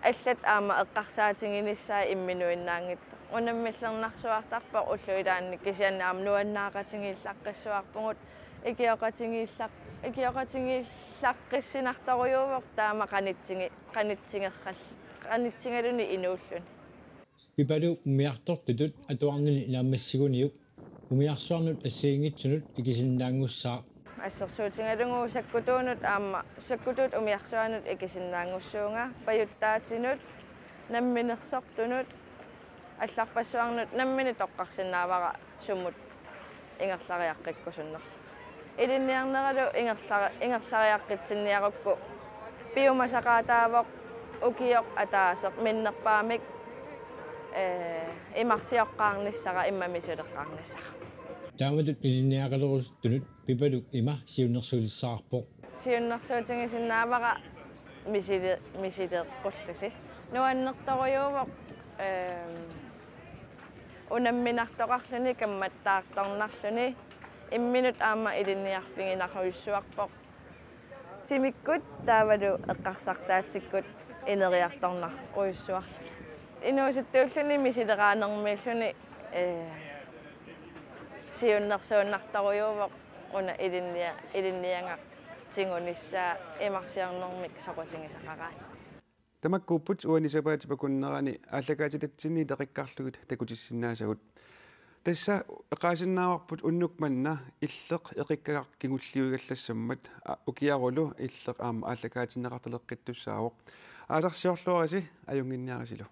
allat aamma eqqarsaatiginissaat imminuinnaanngitsoq. Unammillernarsuartarpoq ullut ilaanni kisianni aamma nuannaaqatigiillaqqissuarpugut ikioqatigiillaq-, ikioqatigiillaqqissinartorujuuvoq taama qanittigi-, qanittigerral-, qanitsigaluni inuulluni. Pipaluup umiartortutut atuarnini naammassiguniuk umiarsuarnut assigiinngitsunut ikisinnaanngussaaq. Assersuutigalugu sakkutuunut aamma sakkutuut umiarsuarnut ikisinnaanngussuunga, pajuttaatinut, namminersortunut, allarpassuarnut nammineq toqqarsinnaavara sumut ingerlariaqqikkusunnerluni. Ilinniarneralu ingerla-, ingerlariaqqitsinniarukku piumasaqaataavoq ukioq ataaseq minnerpaamik, eh, imarsioqqaarnissara immami suleqqaarnissara. Taamatut ilinniagaqalerusuttunut Pipaluk ima siunnersuutissavarput. Siunnersuutigisinnaavara misili-, misileeqqullusi. Nuannertorujuuvoq, ehm, unamminartoqarluni, kammattaartornarluni, imminut aamma ilinniarfiginarujussuarpoq. Timikkut taavalu eqqarsartaatsikkut ineriartornarujussuarluni. Inuusuttuulluni misileraanermiilluni, eh, siunnersuunnartorujuuvoq una ilinnia-, ilinniagaq. Tigunissaa imarsiornermik soqutigisaqaraat. Tamakkuupput uani sapaatip akunnerani aallakaatitatsinni eqikkarlugit takutissinnaasagut. Tassa eqaasinnaavarput unnuk manna Illeq eqikkagaq kingulliuigallassammat, a, ukiarulu Illeq aamma aallakaatinneqartaleqqittussaavoq. Aalarsiorluarisi ajunnginniarisilu.